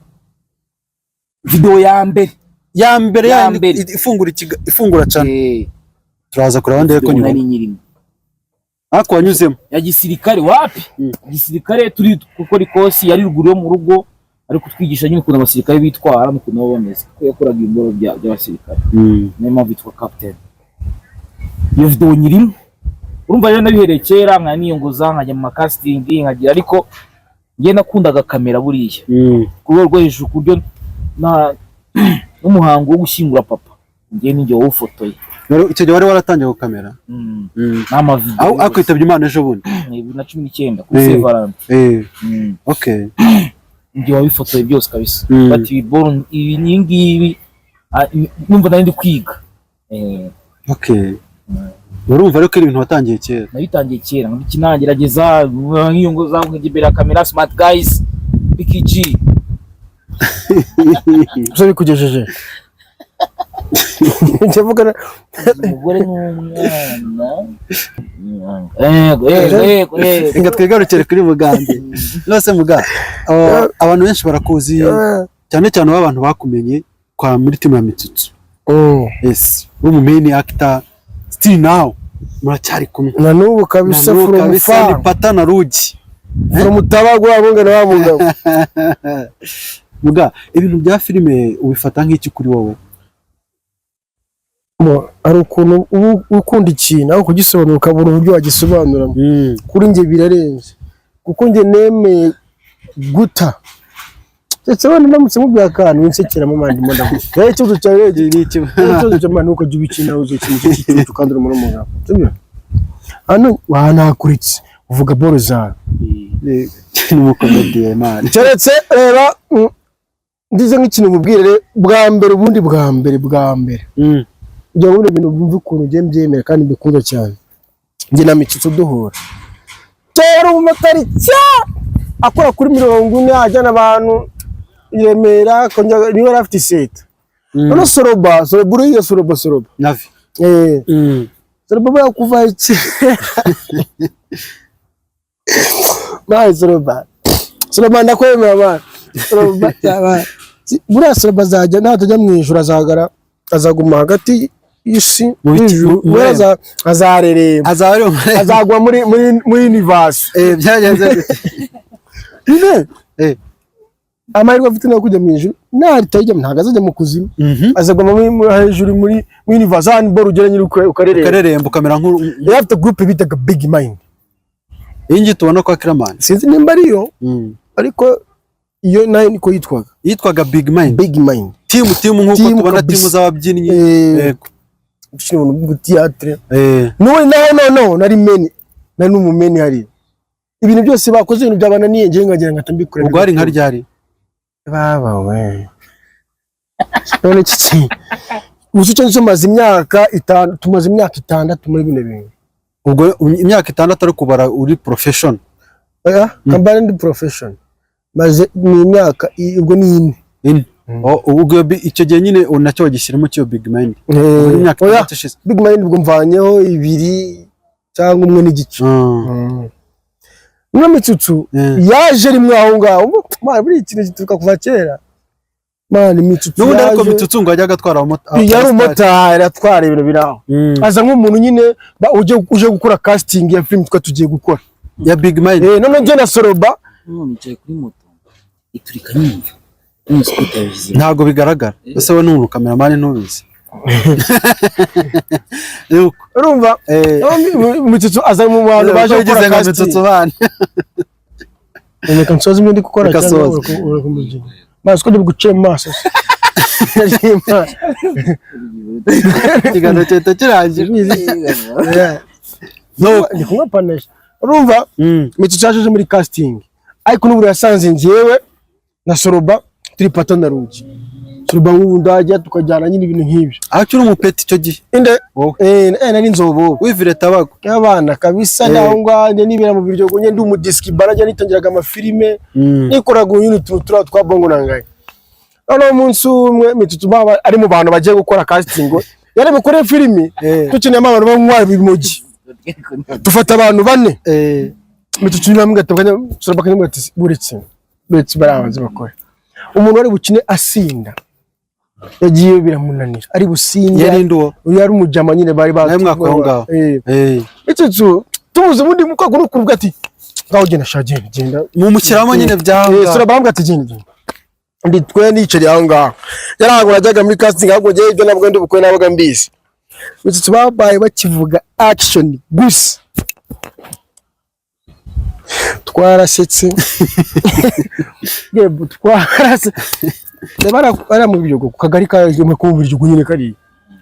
Video ya mbere. Ya mbere? Ya Ya mbere. Ifungura ifungura channel. Turaza kureba ndebe ko Video nari nyibona. nyirimo. Ariko wanyuzemo. Ya gisirikare, wapi. Gisirikare turi gukora ikosi, yari ruguru yo mu rugo, ari kutwigisha nyine ukuntu abasirikare bitwara n'ukuntu baba bameze, kuko yakoraga ibiboro by'abasirikare, niyo mpamvu yitwa captain. Iyo video nyirimo. Urumva rero nabihereye kera, nkaniyongoza, nkajya mu macasting, nkagira, ariko njye nakundaga kamera buriya ku rwego rwo hejuru, ku buryo n'umuhango wo gushyingura papa njye ninjye wawufotoye. Icyo gihe wari waratangiye gukamera? N'amavideo. Aho akwitabye Imana ejo bundi? 2019 kuri Eh. Saint Valentin. Okay. Njye wabifotoye byose kabisa. Bati ibi boro ibi ni ngibi, numva nari ndi kwiga. Okay, urumva ariko ari ibintu watangiye kera. Nabitangiye kera, nkabikina, ngerageza nkiyongoza, nkajya imbere ya kamera, smart guys, PKG. Gusa bikugejeje njye mvuga. Umugore n'umwana, yego yego yego yego. Reka twigarukire kuri Mugande nose. Muga, abantu benshi barakuzi, cyane cyane abantu bakumenye kwa muri timu ya Mitsutsu. Yes, uri mu main actor, still now muracyari kumwe. Na n'ubu kabisa. Na n'ubu From kabisa ni far pata na rugi. From Tabagwa, abungana wa mugabo. Muga, ibintu bya filime ubifata nk'iki kuri wowe? Mo, hari ukuntu uba ukunda ikintu aho kugisobanura ukabura uburyo wagisobanuramo. Kuri njye birarenze, kuko njye nemeye guta, ndetse wenda ndamutse mubwiye akantu winsekeramo, man, ndimo ndavuga rero ikibazo cyawe Ni iki? Ikibazo cya man, ukajya ubikina uzakina icyo gicucu kandi uri umugabo, sibyo? Hano wanakuritse uvuga boro zawe. Ni umukomediye, man. Keretse reba, ndize nk'ikintu mubwire bwa mbere, ubundi bwa mbere bwa mbere, kugira ngo bino bintu byumve ukuntu ugiye mbyemera kandi mbikunda cyane. Njye na Mitsutsu duhura kera, umumotari cya akora kuri 40, ajyana abantu i Remera, akongera niba yari afite iseta. None Soroba, Soroba, uriya Soroba, Soroba. Navi. Eh, Soroba buriya kuva iki man, Soroba, Soroba, ndakwemera man, Soroba cyaba buriya Soroba azajya natajya mu ijuru azagara, azaguma hagati y'isi Mu biti- n'ijuru. Mu Buriya azareremba. Azaba ari Azagwa muri universe. Eh, byagenze gute? Nyine amahirwe afite no kujya mu ijuru, naritajya ntabwo azajya mu kuzimu. Azagwa hejuru muri universe, ahantu boro ugera nyine ukareremba. Ukareremba ukamera nk'uru. Yari afite groupe bitaga Big Mind. Iyi ngiyi tubona kwa Kiramani? Sinzi nimba ariyo, ariko iyo nayo niko yitwaga. Yitwaga Big Mind? Big Mind. Timu nk'uko Team tubona kabisa. timu z'ababyinnyi. Eh, dukina ubuntu bw'ubutiyatire. N'ubu naho noneho nari meni, nari n'umumeni hariya. Ibintu byose bakoze, ibintu byabananiye, njyewe nkagira ngahita mbikora. Ubwo hari nka ryari? Baba we, none iki kintu gusa icyo nicyo, maze imyaka 5, tumaze imyaka 6 muri bino bintu. Ubwo imyaka 6 ari kubara uri profession? Oya, kambara ndi profession, maze ni imyaka ubwo ni 4. Ine. Oh, ubwo icyo gihe nyine nacyo bagishyiramo cy'iyo Big Mind? Ubwo ni imyaka Oya. 6 ishize. Big Mind ubwo mvanyeho 2 cyangwa 1.5. Uno Mitsutsu yaje rimwe aho ngaho. Man, buriya ikintu gituruka kuva kera, man. Mitsutsu N'ubundi ariko yaje Mitsutsu ngo yajyaga atwara yari umumotari, atwara ibintu biri aho. Aza nk'umuntu nyine uje gukora casting ya film twa tugiye gukora. Ya Big Mind. Eh, none njye na Soroba None nicaye kuri moto iturika nyumva none Scott yabigize. Ntabwo bigaragara ese? We ni cameraman, ntubizi? Yuko Urumva, Mitsutsu aza mu bantu baje baje gukora nka casting. Mitsutsu bana. Reka nsoze ibyo ndi gukora. Reka Cyangwa soze. urakomeza maso ko ndi buguciye mu maso se? Ikiganiro cyahita kirangira. Yeah. Nuko. Ndi kunywa panesha, urumva? Mitsutsu yaje muri casting, ariko n'ubu yasanze njyewe na Soroba turi pato na rugi. Soroba nk'ubu ndajya tukajyana nyine ibintu nk'ibyo. Aho ukiri umupeti icyo gihe? Inde? Wowe. Eh eh, nari nzobo. Wivire tabago. Y'abana kabisa. Naho ngaho njye nibera mu biryogo, njye ndi umudiski barajya, nitangiraga amafilime, nikoraga nyine utuntu turiya twa bongo nangaye. Noneho umunsi umwe Mitsutsu baba ari mu bantu bagiye gukora casting, yari bukore filimi. Dukeneyemo abantu banywa ibimogi, dufata abantu bane. Mitsutsu nyamwe gatatu, Soroba kanyamwe ati buretse buretse, barabanza bakore. Umuntu wari bukine asinda yagiye biramunanira, ari businde. Yari indi uwo? Uyu yari umujama nyine bari Nawe mwaka aho ngaho. Eh. Mitsutsu tubuze ubundi mukaguru kuruvuga ati ngaho genda sha, genda genda. Mumushyiramo nyine byanga. Eh, Soroba bambwira ati genda genda. Ndi twe nicariye aho ngaho, yarangwa najyaga muri casting, ahubwo njyewe ibyo nabwo ndi bukwe nabaga mbizi. Mitsutsu babaye bakivuga action gusa, twarasetse yebo, twarasetse. Bari mu Biryogo, ku kagari ka ku Biryogo nyine kariya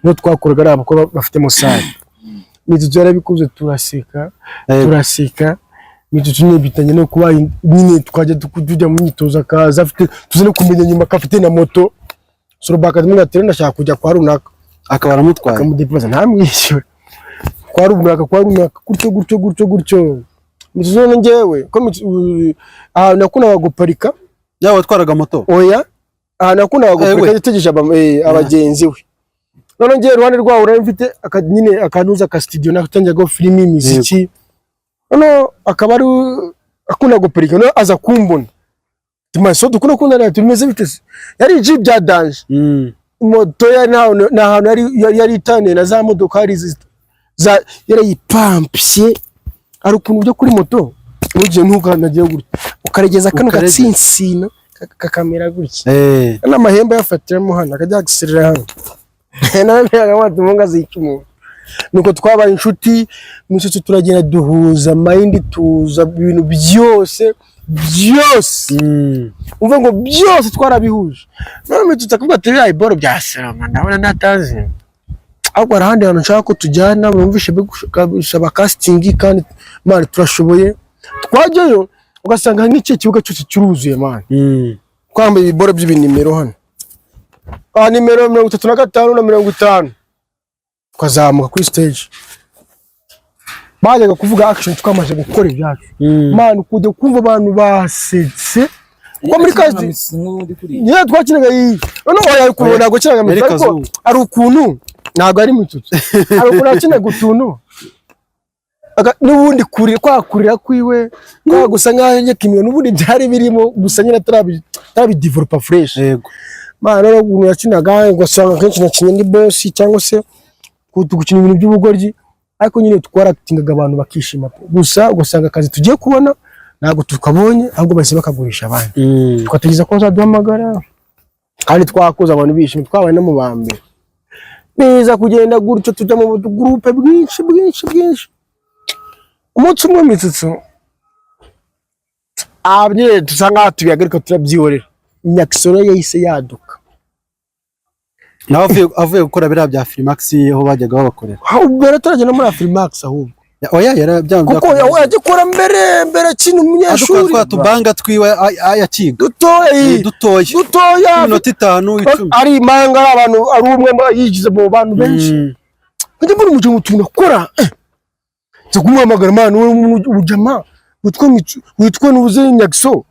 niho twakoraga, ari abakobwa bafitemo salle. Mitsutsu yarabikoze, turaseka. Turaseka. Mitsutsu nyine bitanye no kuba nyine twajya tujya mu myitozo, akaza afite, tuzi no kumenya nyuma ko afite na moto. Soroba akazimubwira ati rero ndashaka kujya kwa runaka. Akaba aramutwaye. Akamudepoza ntamwishyure, kwa runaka, kwa runaka, gutyo gutyo gutyo gutyo. Mitsutsu none njyewe ko ahantu nakundaga guparika. Yaba watwaraga moto? Oya, ahantu nakundaga guparika yategeje abagenzi we. None njyewe iruhande rwawo nari mfite nyine akanuza ka studio natangiraga filimi, imiziki. Noneho akaba ari akunda guparika, noneho aza kumbona ati so dukunda kundana, tumeze bite se? Yari Jeep bya danger. Moto ya nta hantu yari itaniye na za modokari za yarayipampye. Hari ukuntu ujya kuri moto ugiye ntukandagiye gutya, ukaregeza kano Ukaregeza. gatsinsino kakamera gutya, n'amahembe ayafatiramo hano, akajya agiserera hano nawe azica umuntu. Nuko twabaye inshuti. Mitsutsu turagenda duhuza mind, tuza ibintu byose byose. Umva ngo byose twarabihuje. None Mitsutsu akavuga ati biriya iboro bya Salama ndabona natazi, ahubwo hari ahandi hantu nshaka ko tujyana, bumvishe gusaba casting, kandi man turashoboye. Twajyayo ugasanga nk'iki kibuga cyose cyuruzuye, man. Twambaye ibiboro by'ibinimero hano, aha nimero 35 na 50, tukazamuka kuri stage. Bajyaga kuvuga action twamaze gukora ibyacu. Man, kujya kumva abantu basetse kuko muri casting Nk'ubundi kuri niyo twakinaga iyi. Noneho oya, ukuntu ntabwo wakinaga Yari Mitsutsu, ariko Kazungu. hari ukuntu ntabwo ari Mitsutsu, hari ukuntu yakinaga utuntu n'ubundi kurira kwa kurira kwiwe kwa gusa nkaho njye n'ubundi byari birimo, gusa nyine atarabidevelopa fresh. Man, rero ukuntu yakinaga ugasanga akenshi nakinye ndi boss cyangwa se gukina ibintu by'ubugoryi, ariko nyine twaratingaga abantu bakishima pe. Gusa ugasanga akazi tugiye kubona ntabwo tukabonye, ahubwo bahise bakagurisha abandi. Tugategereza ko bazaduhamagara, kandi twakoze abantu bishimye, twabaye no mu ba mbere. Neza kugenda gutyo, tujya mu gurupe bwinshi bwinshi bwinshi. Umunsi umwe Mitsutsu nyine dusa nkaho tubihagarika, turabyihorera. Nyakisoro yahise yaduka. Nawe avuye gukora biriya bya Filmax aho bajyaga babakorera. Ubwo rero turagenda muri Afrimax ahubwo. Oya, yari bya Kuko yagikora mbere mbere akina adukora umunyeshuri. Twa tubanga twiwe yakiga. Dutoya. Dutoya. Dutoya. Iminota 5, 10. Ari imanga, ari abantu, ari umwe yigize mu bantu benshi. Njye mbona umujama utuntu akora, nza kumuhamagara: man, wowe umujama witwa Nuze Nyakso,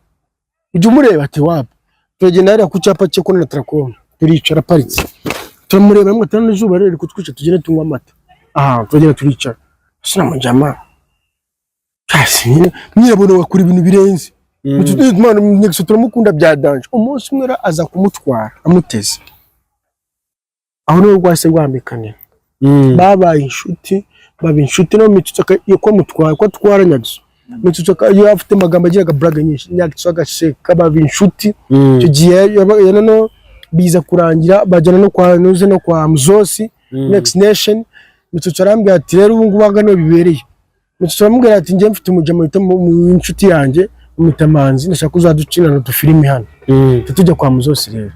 ujya umureba? Ati wapi. Turagenda hariya ku cyapa cyo kuri Tracom, turicara, aparitse, turamureba namwe tena n'izuba riri kutwica, tugende tunywa amata. Aha turagenda turicara, sina mujama. Kasi nyine nyirabona wakora ibintu birenze. Mwana Nyagiso turamukunda bya danger. Umunsi umwe rero aza kumutwara amuteze, aho niho rwahise rwambikanira. Babaye inshuti, baba inshuti no Mitsutsu ko amutwara, ko atwara Nyagiso. Mitsutsu iyo afite amagambo agiraga blague nyinshi, Nyagiso agaseka, baba inshuti. Icyo gihe noneho biza kurangira bajyana no kwa Nuze no kwa Muzosi Next Nation. Mitsutsu arambwira ati: "Rero ubu ngubu aha niho bibereye." Mitsutsu aramubwira ati: "Njye mfite umujama wita mu inshuti yanjye Mutamanzi, ndashaka ko uzadukinana udufilimi hano." Tujya kwa Muzosi rero,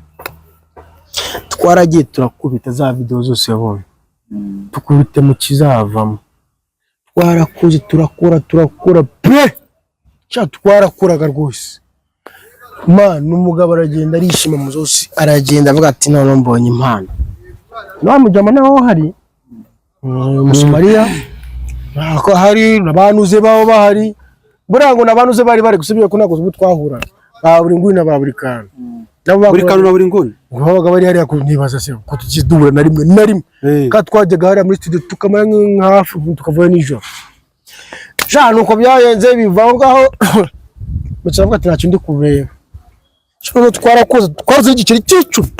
twaragiye turakubita za video zose yabonye, tukubite mu kizavamo. Twarakoze, turakora, turakora pe, cya twarakoraga rwose man. Umugabo aragenda arishima, Muzosi aragenda avuga ati: "None mbonye impano." Na mujama naho hari Umusomaliya ko hari n'abanuze babo bahari, buriya ngo n'abanuze bari bari gusubira ko ntabwo ubu twahura ba buri nguni na ba buri kantu. Nabo Buri kantu na buri nguni. Ngo babaga bari hariya nibaza se ko tugiye duhura na rimwe na rimwe. Kandi twajyaga hariya muri studio tukamara nka hafi tukavuye nijoro sha. Nuko byagenze biva aho ngaho. Muca avuga ati: "Ntacyo ndi kureba." Noneho twarakoze, twarakoze igiceri cy'icumi.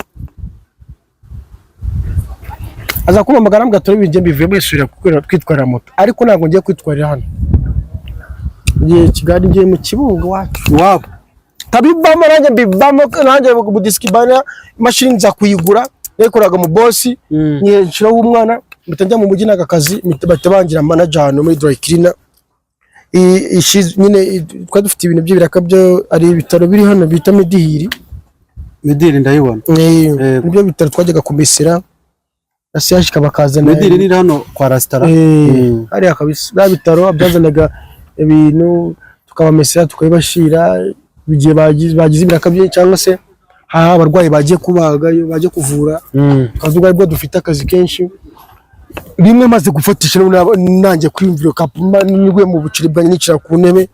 Aza kumpamagara arambwira ati: "Njye mbivuye mwisubira kwitwarira moto, ariko ntabwo ngiye kwitwarira hano, ngiye Kigali, ngiye mu Kibungo iwacu." Iwabo. Tabivamo nanjye mbivamo, nanjye budisikibana imashini nza kuyigura, yayikoraga mu bosi. Nshiraho umwana, mpita njya mu mujyi n'aka kazi, mpita bahita bangira manager ahantu muri dry cleaner. Nyine twari dufite ibintu by'ibiraka byo ari ibitaro biri hano bita Medihiri. Midiri ndayibona. Yego. Nibyo bitaro twajyaga kumesera na CHK bakazana. Midiri ni hano kwa Rasitara. Hariya kabisa, bya bitaro byazanaga ibintu tukabamesera tukabibashira igihe bagize ibiraka byinshi cyangwa se haha abarwayi bagiye kubaga, iyo bagiye kuvura. Kazuga aribwo dufite akazi kenshi. Rimwe maze gufatisha nanjye kwiyumvira kapuma niguye mu buciri bwanjye, nicara ku ntebe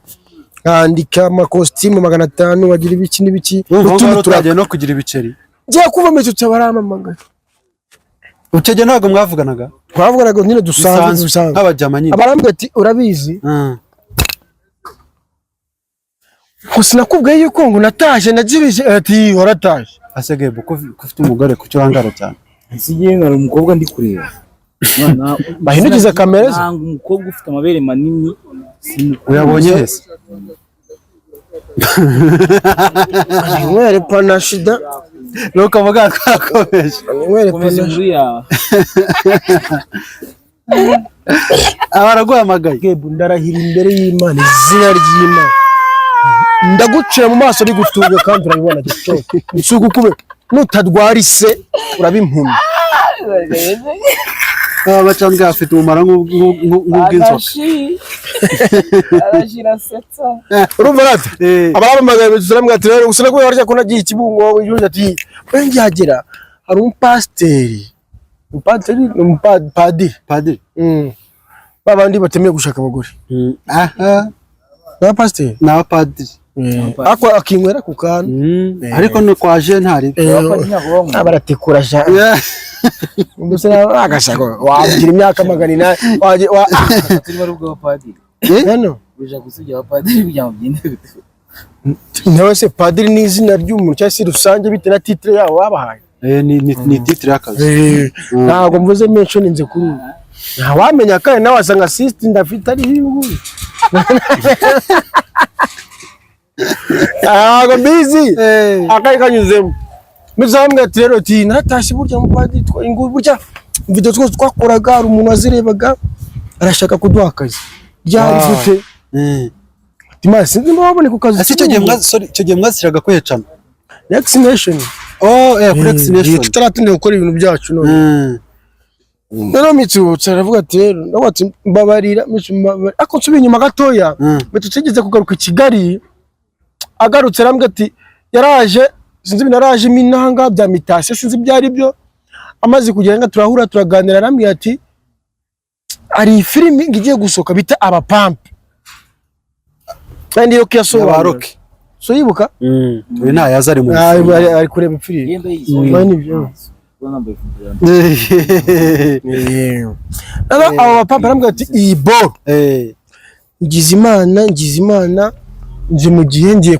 nkandika amakositimu 500 bagira ibiki n'ibiki. Urumva aho utundi ngaho turaka. utagiye no kugira ibiceri. Ngiye kuva muri icyo baramamagaye. Icyo gihe ntabwo mwavuganaga? Twavuganaga nyine dusanzwe. Bisanzwe. Dusanzwe. Nk'abajama nyine. Abarambwira ati: "Urabizi ngo sinakubwiye yuko ngo nataje nagirije?" Ati: "Warataje." Asegeye ko ufite umugore, kuki urangara cyane? Nsigaye nkari umukobwa ndi kureba. Bahindukiza kamera ze. Nanga umukobwa ufite amabere manini, simukunda. Uyabonye hese? Ninywere panashida. Nuko avuga twakomeje. Ninywere Komeza panashida. inkuru yawe. Aba araguhamagaye. Gebu, ndarahira imbere y'Imana, izina ry'Imana, ndagucira mu maso rigutunga kandi urabibona gito nsugukube nutadwara ise uraba impumyi. Aba bacambwe bafite ubumara nk'ubw'inzoka. Arashirasetsa. Urumva rata? Abaramamagaye baramubwira ati: "Rero gusa nakubwiye warya ko nagiye i Kibungo." Yuje ati: "We ngihagera hari umupasiteri, umupasiteri ni umupadiri." Padiri. Ba bandi batemeye gushaka abagore. Aha. N'abapasiteri. Ni abapadiri. Ariko akinywera ku kantu. Ariko ni kwa je ntari. Baratikura sha. Mbese agashaka wagira imyaka 800 Turi bari ubw'abapadiri. Hano. Uja gusubya abapadiri kugira ngo byende bite? Nawe se padiri ni izina ry'umuntu cyangwa se rusange bitewe na titre yabo babahaye? Ni titre y'akazi. Ntabwo mvuze mentioninze kuri ubu, ntawamenya kandi nawe wasanga assist ndafite ari ubu, ntabwo mbizi. Akari kanyuzemo muzambwira ati: "Rero," ati, "naratashye burya mupadiri burya video twose twakoraga hari umuntu wazirebaga arashaka kuduha akazi ryari." Gute? Ati: "Masi sinzi niba waboneka ku kazi." Ese icyo gihe sorry, icyo gihe mwazishyiraga kwecana? Next Nation. Oh, kuri X Nation. Tutaratinda gukora ibintu byacu none. Rero Mitsutsi aravuga ati: "Rero," ndavuga ati: "Mbabarira Mitsu, mbabarira." Ariko nsubiye inyuma gatoya. Mitsutsi yigeze kugaruka i Kigali, agarutse arambwira ati yaraje, sinzi ibintu yaraje iminanga bya mitasiyo, sinzi ibyo ari byo. Amaze kugera nga turahura turaganira, arambwira ati hari filimi igiye gusohoka bita Abapampe kandi iyo Aba kiyasobanura. Rocky. So yibuka. Uyu ntayaza ari mu Ari kureba filimi. Yenda yisohoye. Nibyo. Rero abo bapampe arambwira ati iyi boro Ngize Imana, nje mu gihe ngiye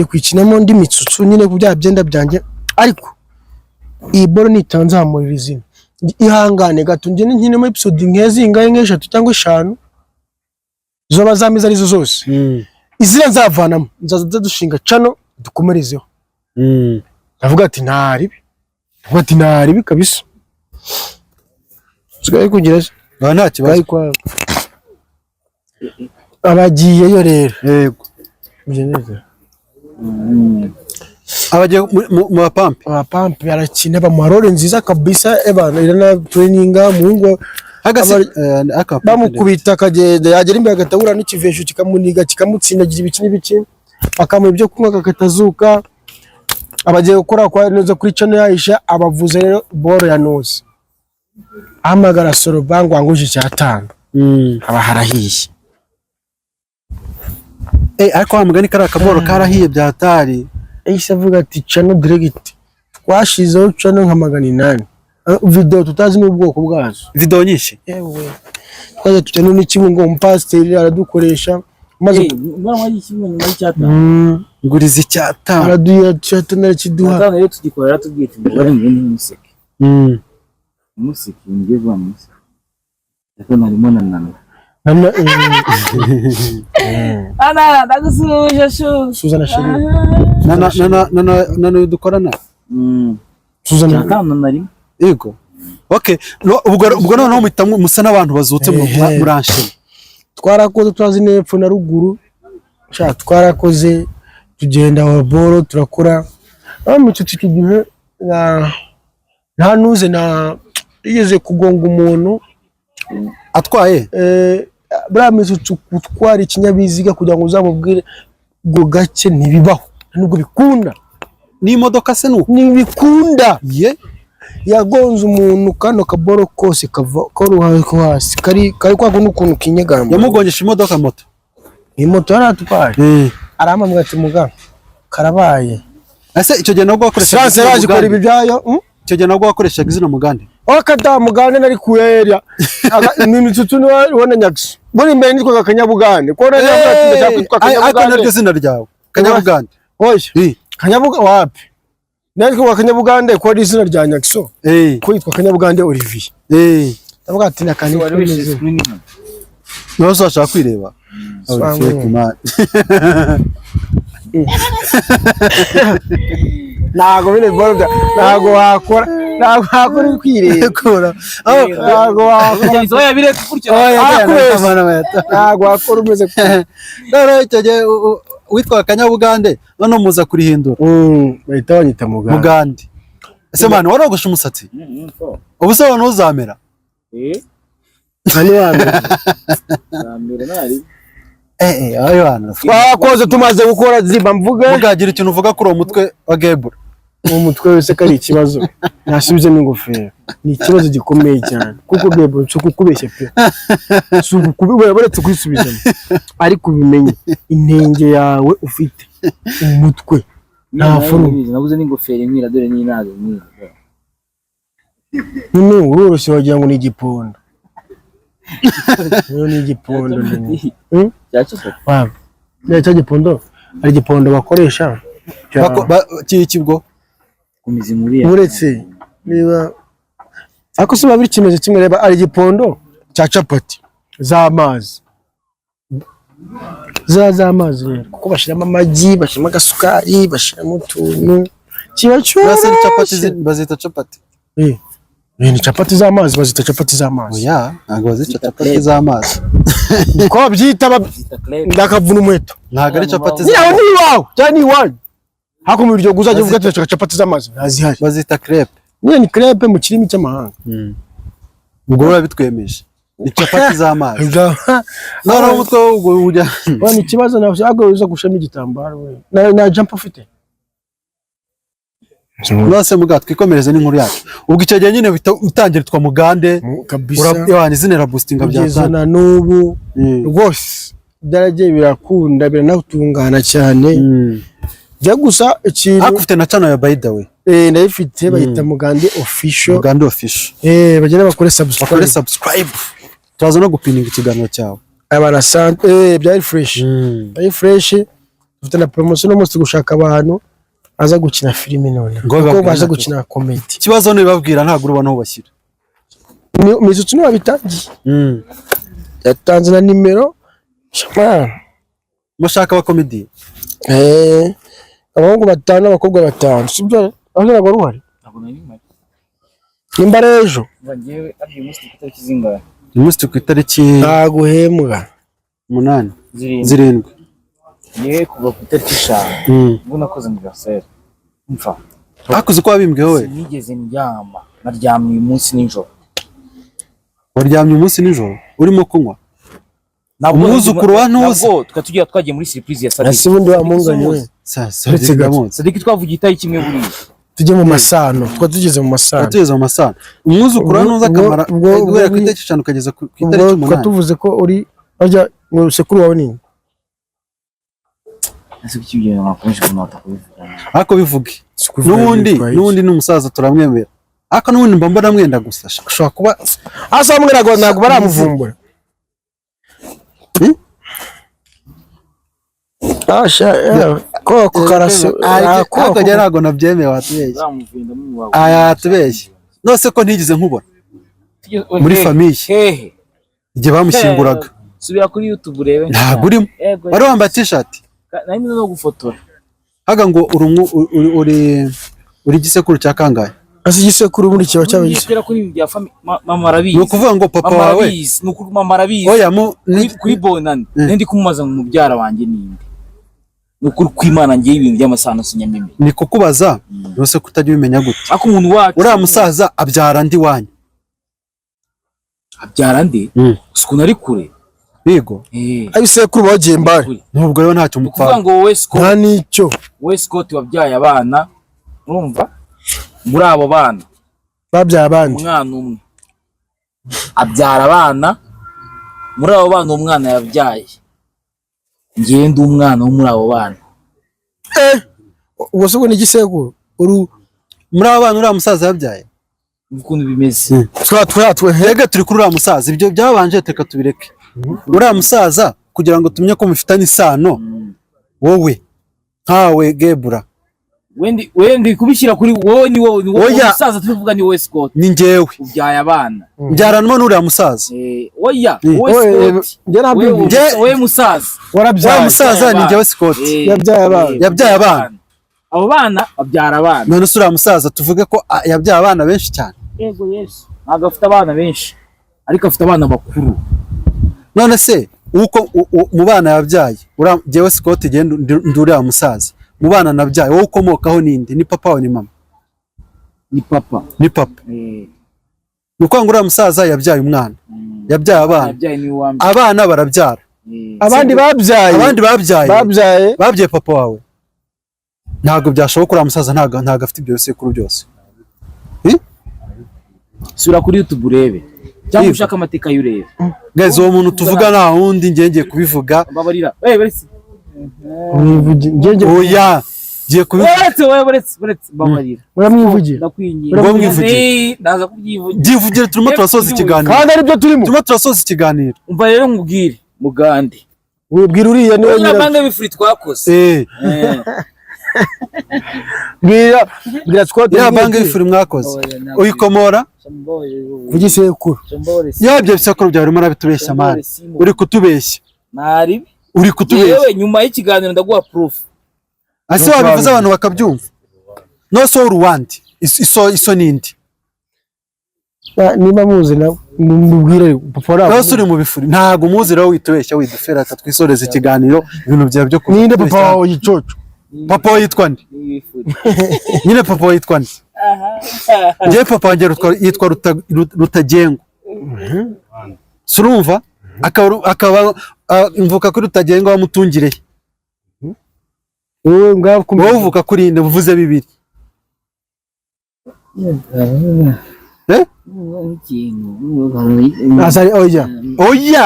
kuyikinamo ndi mitsutsu nyine ku bya byenda byanjye, ariko iyi boro nitanzamurira izina, ihangane gato ngende nkinemo episode nk'ezingahe, nk'eshatu cyangwa eshanu, zoba zameze arizo zose, izina nzavanamo nzaza dushinga channel dukomerezeho. Ndavuga ati ntaribi, ndavuga ati ntaribi kabisa, sigaye kugira se. Aha nta kibazo. Bari kwa abagiyeyo rero. Yego. Bigeze. Abagiye mu bapampe. Abapampe barakina, bamuha role nziza kabisa, ebana irana traininga umuhungu. Hagasi Bamukubita akagenda, yagera imbere agahita ahura n'ikivesho kikamuniga, kikamutsindagira, ibiki n'ibiki, bakamuha ibyo kunywa agahita. Abagiye gukora kwa neza kuri channel ya abavuze rero boro ya noze, ahamagara Soroba ngo anguje icyatanu, haba harahiye. Eh, ariko wa mugani kariya kaboro karahiye byatari. Yahise avuga ati channel direct twashizeho channel nka 800, video tutazi n'ubwoko bwazo. Video nyinshi. Yewe, twajya tujya no n'ikibungo, umupasiteri aradukoresha maze Mwana w'ikibungo nyuma y'icyatanu. Nguriza icyatanu. Araduha cyatanu, arakiduha. Cyatanu rero tugikora, yaratubwiye ati mugore ngo ntimuseke, museke ngiye vuba museke, ariko narimo nanana. Nana, Ana, ndagusuhuje shu. Suzana chérie. Na na na na na na dukorana. Suzana. Cyatanu narimo. Yego, okay. No, ubwo noneho muhita musa n'abantu bazutse Ehe. muranshima. Twarakoze turazi n'epfo na ruguru sha, twarakoze tugenda aho boro turakora aho mu icyo gihe nta nuze na igeze kugonga umuntu. Atwaye. Buriya mitsutsu gutwara ikinyabiziga kugira ngo uzamubwire ngo gake ntibibaho, nubwo bikunda. N'imodoka se nuko? Ntibikunda. Ye. Yagonze umuntu, kano kaboro kose kava ko ko hasi kari kari kwa kundi ukuntu kinyegamba. Yamugongesha imodoka, moto? Iyi moto yari atwaye. Arampamagara ati muga karabaye. Ese icyo gihe nabwo wakoreshaga Sanse izina yaje ikora Mugande? ibi byayo. Icyo gihe nabwo wakoreshaga izina Mugande? Wakata Mugande nari kuyeria ni mitsutsu ni wona nyakisi muri mbere nitwaga Kanyabugande ko nari navuga ati ndashaka kwitwa Ariko naryo Kanyabugande. zina ryawe Kanyabugande? Oya. Kanyabuga wapi, nari kwitwa Kanyabugande ko ari izina rya Nyakiso, ko yitwa Kanyabugande Olivier. Ndavuga ati nakandi Wari wishe screen hano. Nawe se washaka kwireba? Swangwe. Fake man. Ntago bine boro ntago wakora uri kwireba. Kura. Ntago wakora. Oya, bireke gutya. Arakubeshya. Ntago wakora umeze. Noneho icyo gihe witwaga Kanyabugande, noneho muza kurihindura? Bahita banyita Mugande. Mugande. Ese man, warogoshe umusatsi? Ubu se wabona uzamera? Eh, Nta niwamenya. zamera nari. Eh eh, ayo hano. Twakoze tumaze gukora ziba mvuge. Mugagira ikintu uvuga kuri uwo mutwe wa Gebura. Uwo mutwe wese ko ari ikibazo, nasubizemo ingofero, ni ikibazo gikomeye cyane kuko bebo si ukukubeshya pe, si ukukubeshya uretse kuyisubizamo, ariko ubimenye intenge yawe ufite umutwe nta forume. Nabuze n'ingofero nkwira, dore n'inazo nkwira. None uroroshye wagira ngo ni igipondo. Rero ni igipondo ndende. Cya capati. Waba ne cya gipondo ari igipondo bakoresha Cy'ikibwo. Komeza inkuru yawe. Uretse niba ariko si babiri kimeze kimwe, reba ari igipondo cya capati z'amazi, za z'amazi rero kuko bashyiramo amagi, bashyiramo agasukari, bashyiramo utuntu, kiba Basi ni capati cyoroshye. Bazita capati. Eh, ni capati z'amazi, bazita capati z'amazi. Oya, ntabwo bazita capati z'amazi. Ko babyita Zita crepe. ndakavuna umuheto. Ntabwo ari capati Nyine aho z'amazi. ni iwawe cyangwa ni iwanyu hakuno mu biryogo, uzajya uvuga ati ndashaka capati z'amazi, ntazihari. Bazita crepe. Nyine ni crepe mu kirimi cy'amahanga. Ubwo biba bitwemeje ni capati z'amazi, noneho umutwe wo ubwo ujya Wa ni ikibazo nawe ahubwo uza gushamo igitambaro we. Na jump ufite. Nose muga twikomereze n'inkuru yacu. Ubwo icyo gihe nyine utangira utwa Mugande. Kabisa. Yohana izina iraboostinga Kugeza byatanga. na n'ubu rwose byaragiye birakunda, biranatungana cyane. Jya gusa ikintu Ariko ufite na channel ya, by the way? Eh, ndayifite, bayita Mugande Official. Mugande Official. Eh, bagenda bakore subscribe. Bakore subscribe, turaza no gupininga ikiganiro cyawe. Abana sante, byari fresh. Byari fresh. Dufite na promotion no munsi gushaka abantu baza gukina filime none. Ngo Kuko babwire baza nacyo. gukina comedy. Ikibazo nibabwira ntabwo urubona aho bashyira. Mitsutsu niwe wabitangiye. Yatanze na nimero. Shamana. Mushaka abakomedi. Abahungu batanu n'abakobwa batanu. Sibyo? Aho ntabwo wari uhari. Ntabwo nari mpari. Nimba ari ejo. Umva njyewe ari uyu munsi ku itariki zingahe? Uyu munsi turi ku itariki Ntabwo uhembwa. 8. 7. 7. Njyewe kuva ku itariki 5 ubwo nakoze anniversaire. Umva. Hakuze uko wabimbwiye wowe. Sinigeze ndyama. Naryamye uyu munsi nijoro. Waryamye umunsi nijoro urimo kunywa. Ntabwo Umwuzukuru wa Ntuzi. Ntabwo twari tugiye twagiye muri surprise ya Sadiki. Ese ubundi wa munganye we. Uretse gato. Sadiki twavugiye itariki imwe buriya. Tujye mu masano. Twari tugeze mu masano. Tugeze mu masano. Umwuzukuru wa Ntuzi akamara guhera ku itariki 5 ukageza ku itariki Ubwo 8. tuvuze ko uri bajya ngo sekuru wawe ni Ese kuki ibyo bintu mwakomeje kunota kubivuga? Ariko bivuge. N'ubundi ni umusaza turamwemera. Ariko n'ubundi mba mbona mwenda gusa. Ashobora kuba asa mwera ngo ntabwo baramuvumbura. Asha koko karasi ariko njye ntabwo nabyemeye watubeshye. Uzamuvinda mu Aya yatubeshye. Nose ko ntigeze nkubona muri famille Hehe. igihe bamushyinguraga. Subira kuri YouTube urebe. Ntabwo urimo. Yego. Wari wambaye t-shirt. Nari no gufotora. Haga ngo uri igisekuru cya kangahe? Asa igisekuru muri kiba cyabaye Ngiye kuri kuri bya famille mama arabizi. Ni ukuvuga ngo papa Mama wawe. arabizi. Ni ukuri mama arabizi. Oya mu Kuri bonani. Ndi kumubaza ngo mubyara wanjye ninde. Ni ukuri kw'Imana ngiye ibintu by'amasano sinyamime. Ni kukubaza nose kutajya ubimenya gute. Ariko umuntu wacu Uriya musaza abyara ndi wanyu. Abyara ndi? Ukuntu ari kure. Bigo. Abisekuru bagiye mbare. Nubwo rero ntacyo mupfana. Kuvuga ngo wowe Scott. Nta nicyo. Wowe Scott wabyaye abana, urumva? Muri abo bana babyaye abandi. Umwana umwe abyara abana, muri abo bana umwana yabyaye. Ngiye ndi umwana wo muri abo bana. Ubwo se ni igisekuru? Uru muri abo bana uriya musaza yabyaye. Ukuntu bimeze. Twa hega turi kuri uriya musaza ibyo byabanje reka tubireke. Uriya musaza kugira ngo tumenye ko mufitanye isano wowe nkawe Gebura. Wendi kubishyira kuri wowe ni wowe ni wowe musaza tuvuga ni wowe Scott. Ni njyewe. Ubyaye abana. Mbyaranwa n'uriya musaza. Oya, wowe Scott. Wowe musaza. Warabyaye. Wa musaza ni njyewe Scott. Yabyaye abana. Yabyaye abana. Abo bana babyara abana. None se uriya musaza tuvuge ko yabyaye abana benshi cyane. Yego Yesu. Ntabwo afite abana benshi. Ariko afite abana bakuru. None se uko mu bana yabyaye, njyewe Scott ndi uriya musaza. Mu bana nabyaye wowe ukomokaho ninde? Ni papa wawe ni mama? Ni papa. Ni papa. Ni ukuvuga ngo uriya musaza yabyaye umwana. Yabyaye abana. Abana barabyara. Abandi babyaye. Abandi babyaye. Babyaye. Babyaye papa wawe. Ntabwo byashoboka uriya musaza ntabwo afite ibyo bisekuru byose. Sura kuri YouTube urebe. Cyangwa ushaka amateka y'urebe. Guys, uwo muntu tuvuga nta wundi ngiye kubivuga. Mbabarira. Oya, ngiye kubivuga. Uretse mbabarira. Uramwivugira. Ndakwinginze. Ngo mwivugira. Ndaza kubyivugira. Byivugira turimo turasoza ikiganiro. Kandi ari byo turimo. Turimo turasoza ikiganiro. Umva rero nkubwire mugande. Wibwira uriya niwe nyira. Bange bifuri twakoze. Bwira Scott. Ya bange bifuri mwakoze. Uyikomora? Kugisekuru. Ya byo bisekuru byawe urimo urabitubeshya man. Uri kutubeshya. Nari uri kutubeshya. Yewe nyuma y'ikiganiro ndaguha proof. Ase wabivuze abantu bakabyumva. No so uruwandi. Iso nindi. Niba muzi na mubwire papa wabo. No uri mu bifuri. Ntago muzi rero witubeshya widufera twisoreza ikiganiro ibintu byawe byo kuba. Ninde papa wawe yicoco? Papa wawe yitwa nde? Nyine papa wawe yitwa nde? Njye papa wanjye yitwa Rutagengwa. Surumva? Akaba mvuka kuri Rutagengwa wamutungireye. Wowe uvuka kuri nde? Uvuze bibiri. Oya. Oya,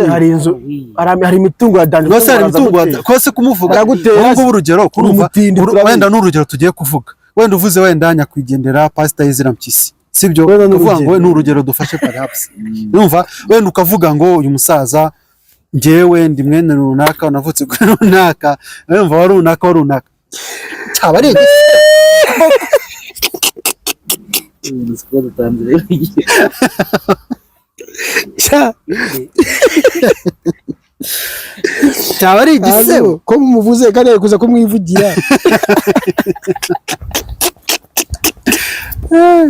hari inzu, hari imitungo ya Dani. Rwose hari imitungo kose kumuvuga. Ubwo urugero kurumva wenda n'urugero tugiye kuvuga. Wenda uvuze wenda nyakwigendera Pastor Ezra Mpyisi. Sibyo? Uvuga ngo ni urugero dufashe perhaps. Urumva wenda ukavuga ngo uyu musaza Njyewe ndi mwene runaka, navutse kuri runaka, urumva, wa runaka wa runaka, cyaba ari igisebo. Ibintu siko dutanze rero. Cya, Cyaba ari igisebo. Ko mumuvuze kandi ari kuza kumwivugira.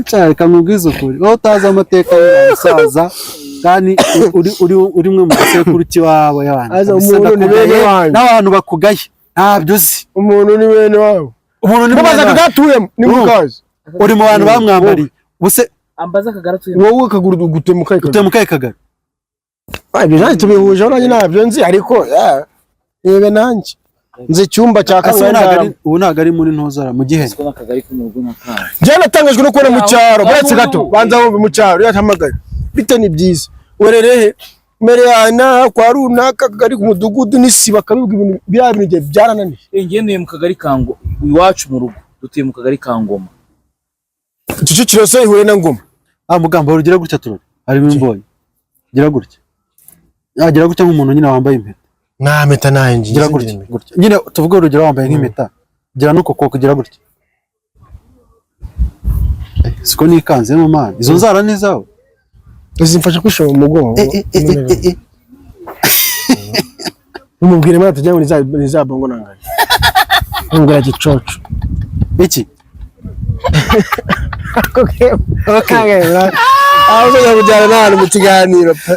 Cyane, reka nkubwize ukuri, wowe utazi amateka y'uyu musaza, kandi uri umwe mu gisekuru cy'iwabo y'abantu. Aza Kabisa, umuntu ni bene ndakugaye, wanyu. N'abantu bakugaye ntabyo uzi. Umuntu ni bene wabo. Umuntu ni Mubaza mwene wanyu. akagatuyemo ni mukazi. Uri mu bantu bamwambariye ubuse. Ambaza akagara tuye. Wowe ukagura ugutuye mu kahe Utuye kagari? mu kahe kagari? Ah, ibyo nanjye tubihujeho, nanjye ntabyo nzi, ariko yeah, yebe nanjye nzi icyumba cya Ese ubu ntabwo kangahe. ubu ntabwo ari muri ntuzara mu gihe Siko n'akagari ko mu rugo n'akana. Njye natangajwe no kubona mu cyaro buretse gato. Ubu. Banza wumve, mu cyaro yahamagaye bite, ni byiza, wererehe mbere yana kwa runaka, akagari ku mudugudu n'isiba, akabibwa ibintu biriya bintu igihe byarananiye. Njye ntuye mu kagari ka Ngo iwacu mu rugo dutuye mu kagari ka Ngoma. Kicukiro se ihuye na Ngoma? Ah, mugamba ugira gutya turore, harimo imbonye, gira gutya. Ah, gira gutya nk'umuntu nyine wambaye impeta. Nta mpeta nanjye. Gira gutya gutya nyine, tuvuge urugero wambaye nk'impeta, gira n'uko kuboko, gira gutya. Siko nikanzemo man, izo nzara ni izawe? Zimfasha kwishora mu mugongo. Eh, eh, eh, eh, eh, eh. Mumubwire mwana tujya ngo ni za bongo nanganye, mubwira gicoco. Iki? Okay, aho uzajya kujyana n'ahantu mu kiganiro pe.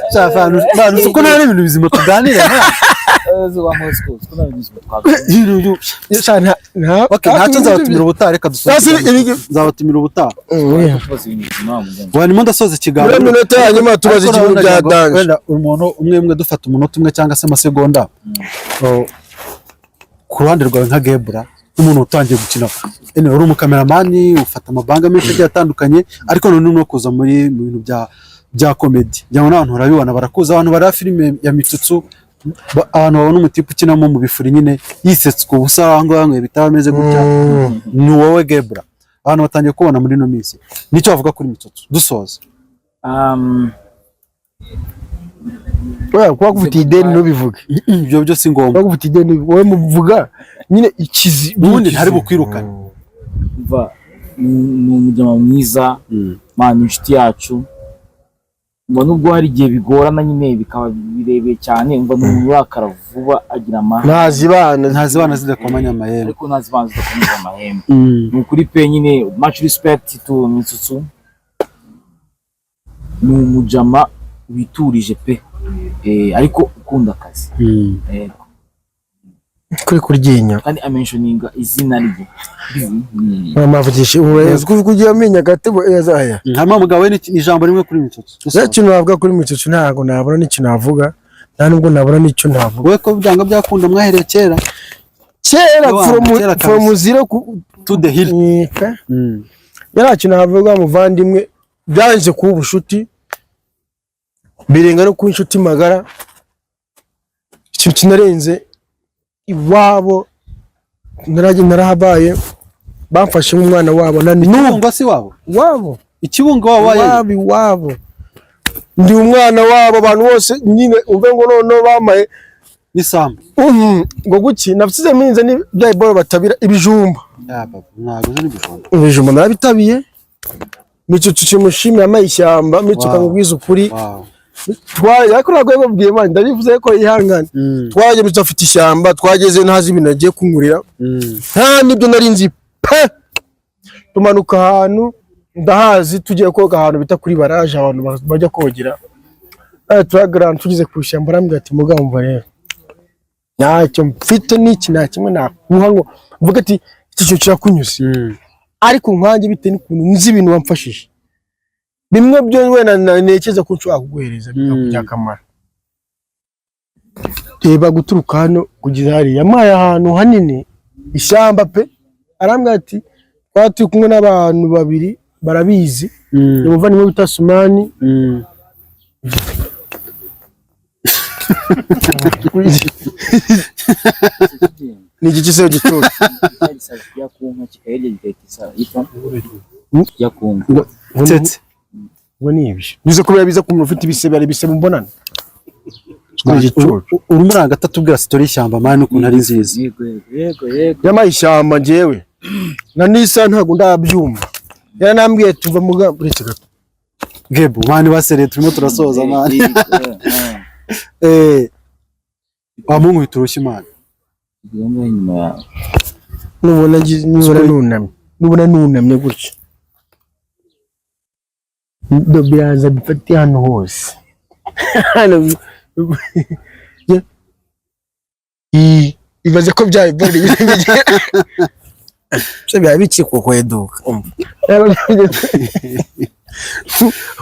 Bantu uko nta n'ibintu bizima tuganira nta Zuba Moscow siko nta bintu bizima twaganira. Sha, Okay, ntacyo, nzabatumira ubutaha, reka dusoze. Sasa Nzabatumira ubutaha. Tubaza ibintu bizima wa muganga. Wanyuma ndasoza ikiganiro. Muri minota ya nyuma tubaza Ariko ikintu nagira bya ngo danger. wenda umuntu umwe umwe dufata umunota umwe cyangwa se amasegonda. Oh, ku ruhande rwawe nka Gebura, nk'umuntu utangiye gukina, anyway, uri umukameramani, ufata amabanga menshi agiye atandukanye, ariko noneho no kuza muri mu bintu bya comedy, ngira ngo n'abantu barabibona, barakuza, abantu bareba filime ya Mitsutsu, abantu babona umutipe ukinamo mu bifuri nyine yisetswe ubusa, aho ngaho yanyweye bitaba ameze gutya, ni wowe Gebura abantu batangiye kubona muri ino minsi. Nicyo bavuga kuri Mitsutsu dusoza? Oya, kuba gufitiye ideni ntubivuge. Ibyo byo si ngombwa. Kuba gufitiye ideni wowe muvuga nyine ikizi. Ubundi ntari bukwirukane. Umva, ni umujyama mwiza man, ni inshuti yacu. Umva, nubwo hari igihe bigorana nyine bikaba birebire cyane, umva, ni umuntu urakara vuba, agira amahane. Ntazibana. Ntazibana zidakomanya amahembe. Ariko ntazibana zidakomeza amahembe. Ni ukuri pe nyine, much respect to Mitsutsu, ni umujama witurije pe. Ariko ukunda akazi. Kuri kuryinya. Kandi amentioninga izina rye. Mavugisha ubuyobozi kuvuga ugiye amenya agatebo yazaya. Hanyuma mugabo we, ni ijambo rimwe kuri Mitsutsu. Nta kintu navuga kuri Mitsutsu, ntabwo nabona n'ikintu navuga, nta nubwo nabona n'icyo navuga. Wowe ko byanga byakunda mwahereye kera. Kera. Yohana, From kera kabisa. From zero ku To the hill. Pe. Nta kintu navuga, muvandimwe, byanze kuba ubushuti birenga no kuba inshuti magara, ikintu kinarenze iwabo narajye narahabaye, bamfashe nk'umwana wabo na n'ubu. Ikibungo si wabo? Wabo. Ikibungo wabaye? Iwabo, iwabo ndi umwana wabo, abantu bose nyine umve ngo noneho bamaye n'isambu. Ngo guki nafsize minze ni bya iboro batabira ibijumba. Ya baba, ntabwo uzi n'ibijumba. Ibijumba narabitabiye. Mitsutsu kimushimira amaye ishyamba Mitsu. Wow. Kamubwiza ukuri. Wow. Twaje, ariko ntabwo yababwiye man, ndabivuze ko yihangane. Twaje Mitsu afite ishyamba, twageze ntazi ibintu agiye kunkurira. Nta nibyo nari nzi pe. Tumanuka ahantu ndahazi, tugiye koga ahantu bita kuri baraje, abantu bajya kogera. Turagarana tugeze ku ishyamba, arambwira ati: "Mugamba rero ntacyo mfite n'iki, nta kimwe nakuha ngo mvuge ati iki kintu kirakunyuze, ariko nkanjye bitewe n'ukuntu nzi ibintu wamfashije, bimwe byo wenda ntekereza ko nshobora kuguhereza bikakugira akamaro. Reba guturuka hano kugeza hariya." Yampaye ahantu hanini, ishyamba pe. Arambwira ati twaba turi kumwe n'abantu babiri barabizi, ni umuvandimwe bita Sumani. Ni igiki se gicucu? Kijya ku nka kikayirya kigahita yitwa kijya ku nka. Tsetse. Ngo ni ibyo bize kubera biza ku muntu ufite ibisebe, hari ibisebe mbonana. Igicucu. Urimo uranga atatubwira story y'ishyamba man, ukuntu ari nziza. Yego, yego, yego, yego. Yampaye ishyamba njyewe na nisa ntabwo ndabyumva, yaranambwiye tuva mu uretse gato. Gebu man, basereye, turimo turasoza man. Yego. Wamunkubita urushyi man. Yego, inyuma yawe. Nubona nunamye, nubona nunamye gutya, ndo biraza bifate hano hose. Hano ibaze ko byaba se byaba bikiri kukweduka,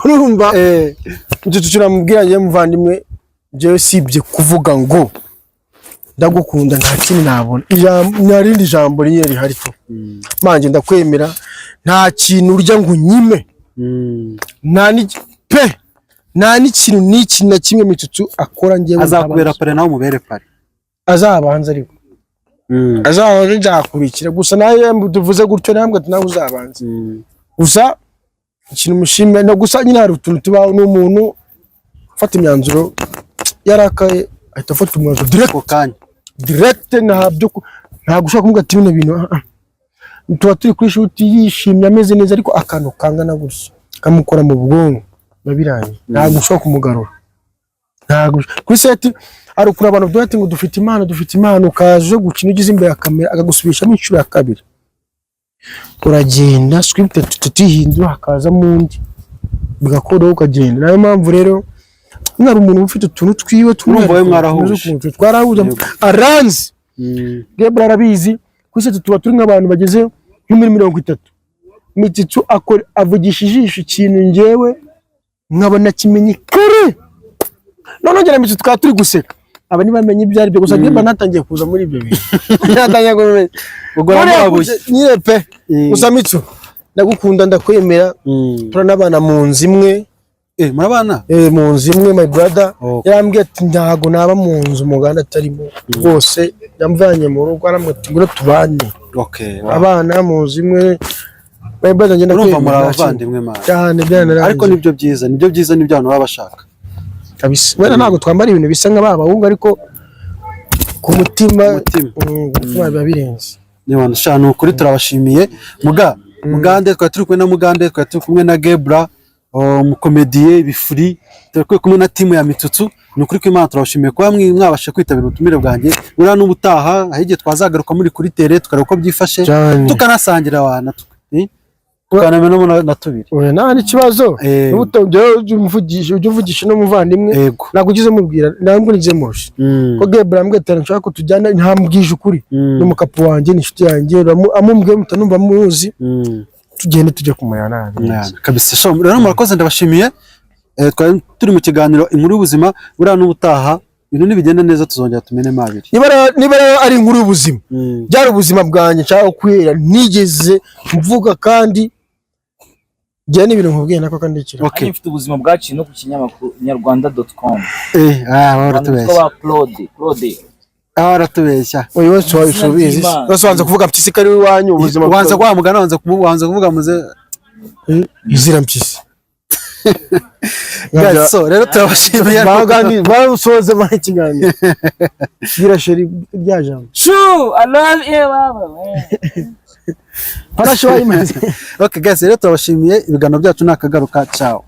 urumva icyo turamubwira. Njyewe muvandimwe, njyewe sibye kuvuga ngo ndagukunda, nta kindi nabona. Nta rindi jambo rimwe rihari tu manje ndakwemera, nta kintu urya ngo unyime, nta pe, nta n'ikintu n'iki na kimwe Mitsutsu akora njyewe Azakubera ntabanza. Parrain, nawe umubere parrain. Azabanza, ariko azabanza nzakurikira. Gusa nawe tuvuze gutyo, ntabwo ati nawe uzabanza. Gusa ikintu mushimira no gusa nyine hari utuntu tubaho, ni umuntu ufata imyanzuro, yarakaye ahita afata umwanzuro direct. Ako kanya. Direct, ntabyo ntabwo ushobora kumubwira ati bino bintu ah, ah. Tuba turi kuri shoot yishimye, ameze neza, ariko akantu kangana gutya kamukora mu bwonko biba birangiye, ntabwo ushobora kumugarura. Ntabwo kuri set hari ukuntu abantu bavuga ati ngo dufite impano, dufite impano, ukaza uje gukina, ugeze imbere ya kamera akagusubishamo inshuro ya kabiri, uragenda script tutihindura hakazamo undi bigakuraho ukagenda. Niyo mpamvu rero mwari umuntu ufite utuntu twiwe. Urumva we mwarahuje. Ukuntu twarahuje, aranzi. Gabriel arabizi, kuri set tuba turi nk'abantu bageze nko muri 30, Mitsutsu akora avugisha ijisho ikintu njyewe nkabona kimenye kare. Noneho njye na Mitsutsu tukaba turi guseka, aba ntibamenye ibyo ari byo. Gusa Gabriel natangiye kuza muri ibyo bintu, natangiye kumenya. Ubwo wamuhabuye. Nyine pe. Gusa Mitsu, ndagukunda, ndakwemera, turanabana mu nzu imwe. Eh, murabana? Eh, mu nzu imwe, my brother. Okay. Yarambwiye ati ntago naba mu nzu umuganda atarimo rwose. Yamvanye mu rugo, arambwira ati ngwino tubane. Okay, wow. Abana mu nzu imwe, my brother, ngenda. Urumva muri abavandimwe man. Cyane, byanarangiye. Ariko nibyo byiza, nibyo byiza, nibyo abantu baba bashaka. Kabisa, wenda ntabwo twambara ibintu bisa nka ba bahungu, ariko ku mutima. Ku mutima. Ku mutima biba birenze. Niba sha, ni ukuri turabashimiye. Mugande twari turi kumwe na Mugande, twari turi kumwe na Gebra, umukomediye bifuri, turi kumwe na team ya Mitsutsu. Ni ukuri kw'Imana turabashimiye kuba mwabasha kwitabira ubutumire bwanjye. Buriya n'ubutaha aho igihe twazagaruka muri kuri terrain, tukareba uko byifashe, Cyane. tukanasangira wana, tukanamenamo na tubiri. Oya, nta n'ikibazo. Ujya umvugisha n'umuvandimwe. Ntabwo ugize mubwira, ntabwo nigeze murusha ko Gabriel ambwiye ati nshaka ko tujyana, ntambwije ukuri. Ni umukapu wanjye, ni inshuti yanjye, amumbwiye mutanumva muzi, tugende tujye kumureba nabi. Mwana, kabisa. So, rero murakoze, ndabashimiye. Twari turi mu kiganiro Inkuru y'Ubuzima. Buriya n'ubutaha ibintu nibigenda neza tuzongera tumenemo abiri. Niba rero ari inkuru y'ubuzima, byari ubuzima bwanjye nshaka guhera nigeze mvuga, kandi njyewe n'ibintu nkubwiye nako kandi kira. Okay. Nanjye mfite ubuzima bwaciye no ku kinyamakuru nyarwanda.com. Ah, Abantu uratubeshya. bitwa ba Claude Claude. Ah, uratubeshya. Uyu wese wabisubizi. Izina ry'Imana. Wese wanze kuvuga Mpyisi ko ari iwanyu ubuzima. Wanza kwa mugana, wanza kuvuga muze. Izira Mpyisi. Guys, so rero turabashimiye. Bagani basoze ba ikiganiro, gira chérie rya jambo. Shu, I love you, baba man. Parashe wayimaze. Okay guys, rero turabashimiye, ibiganiro byacu nakagaruka, ciao.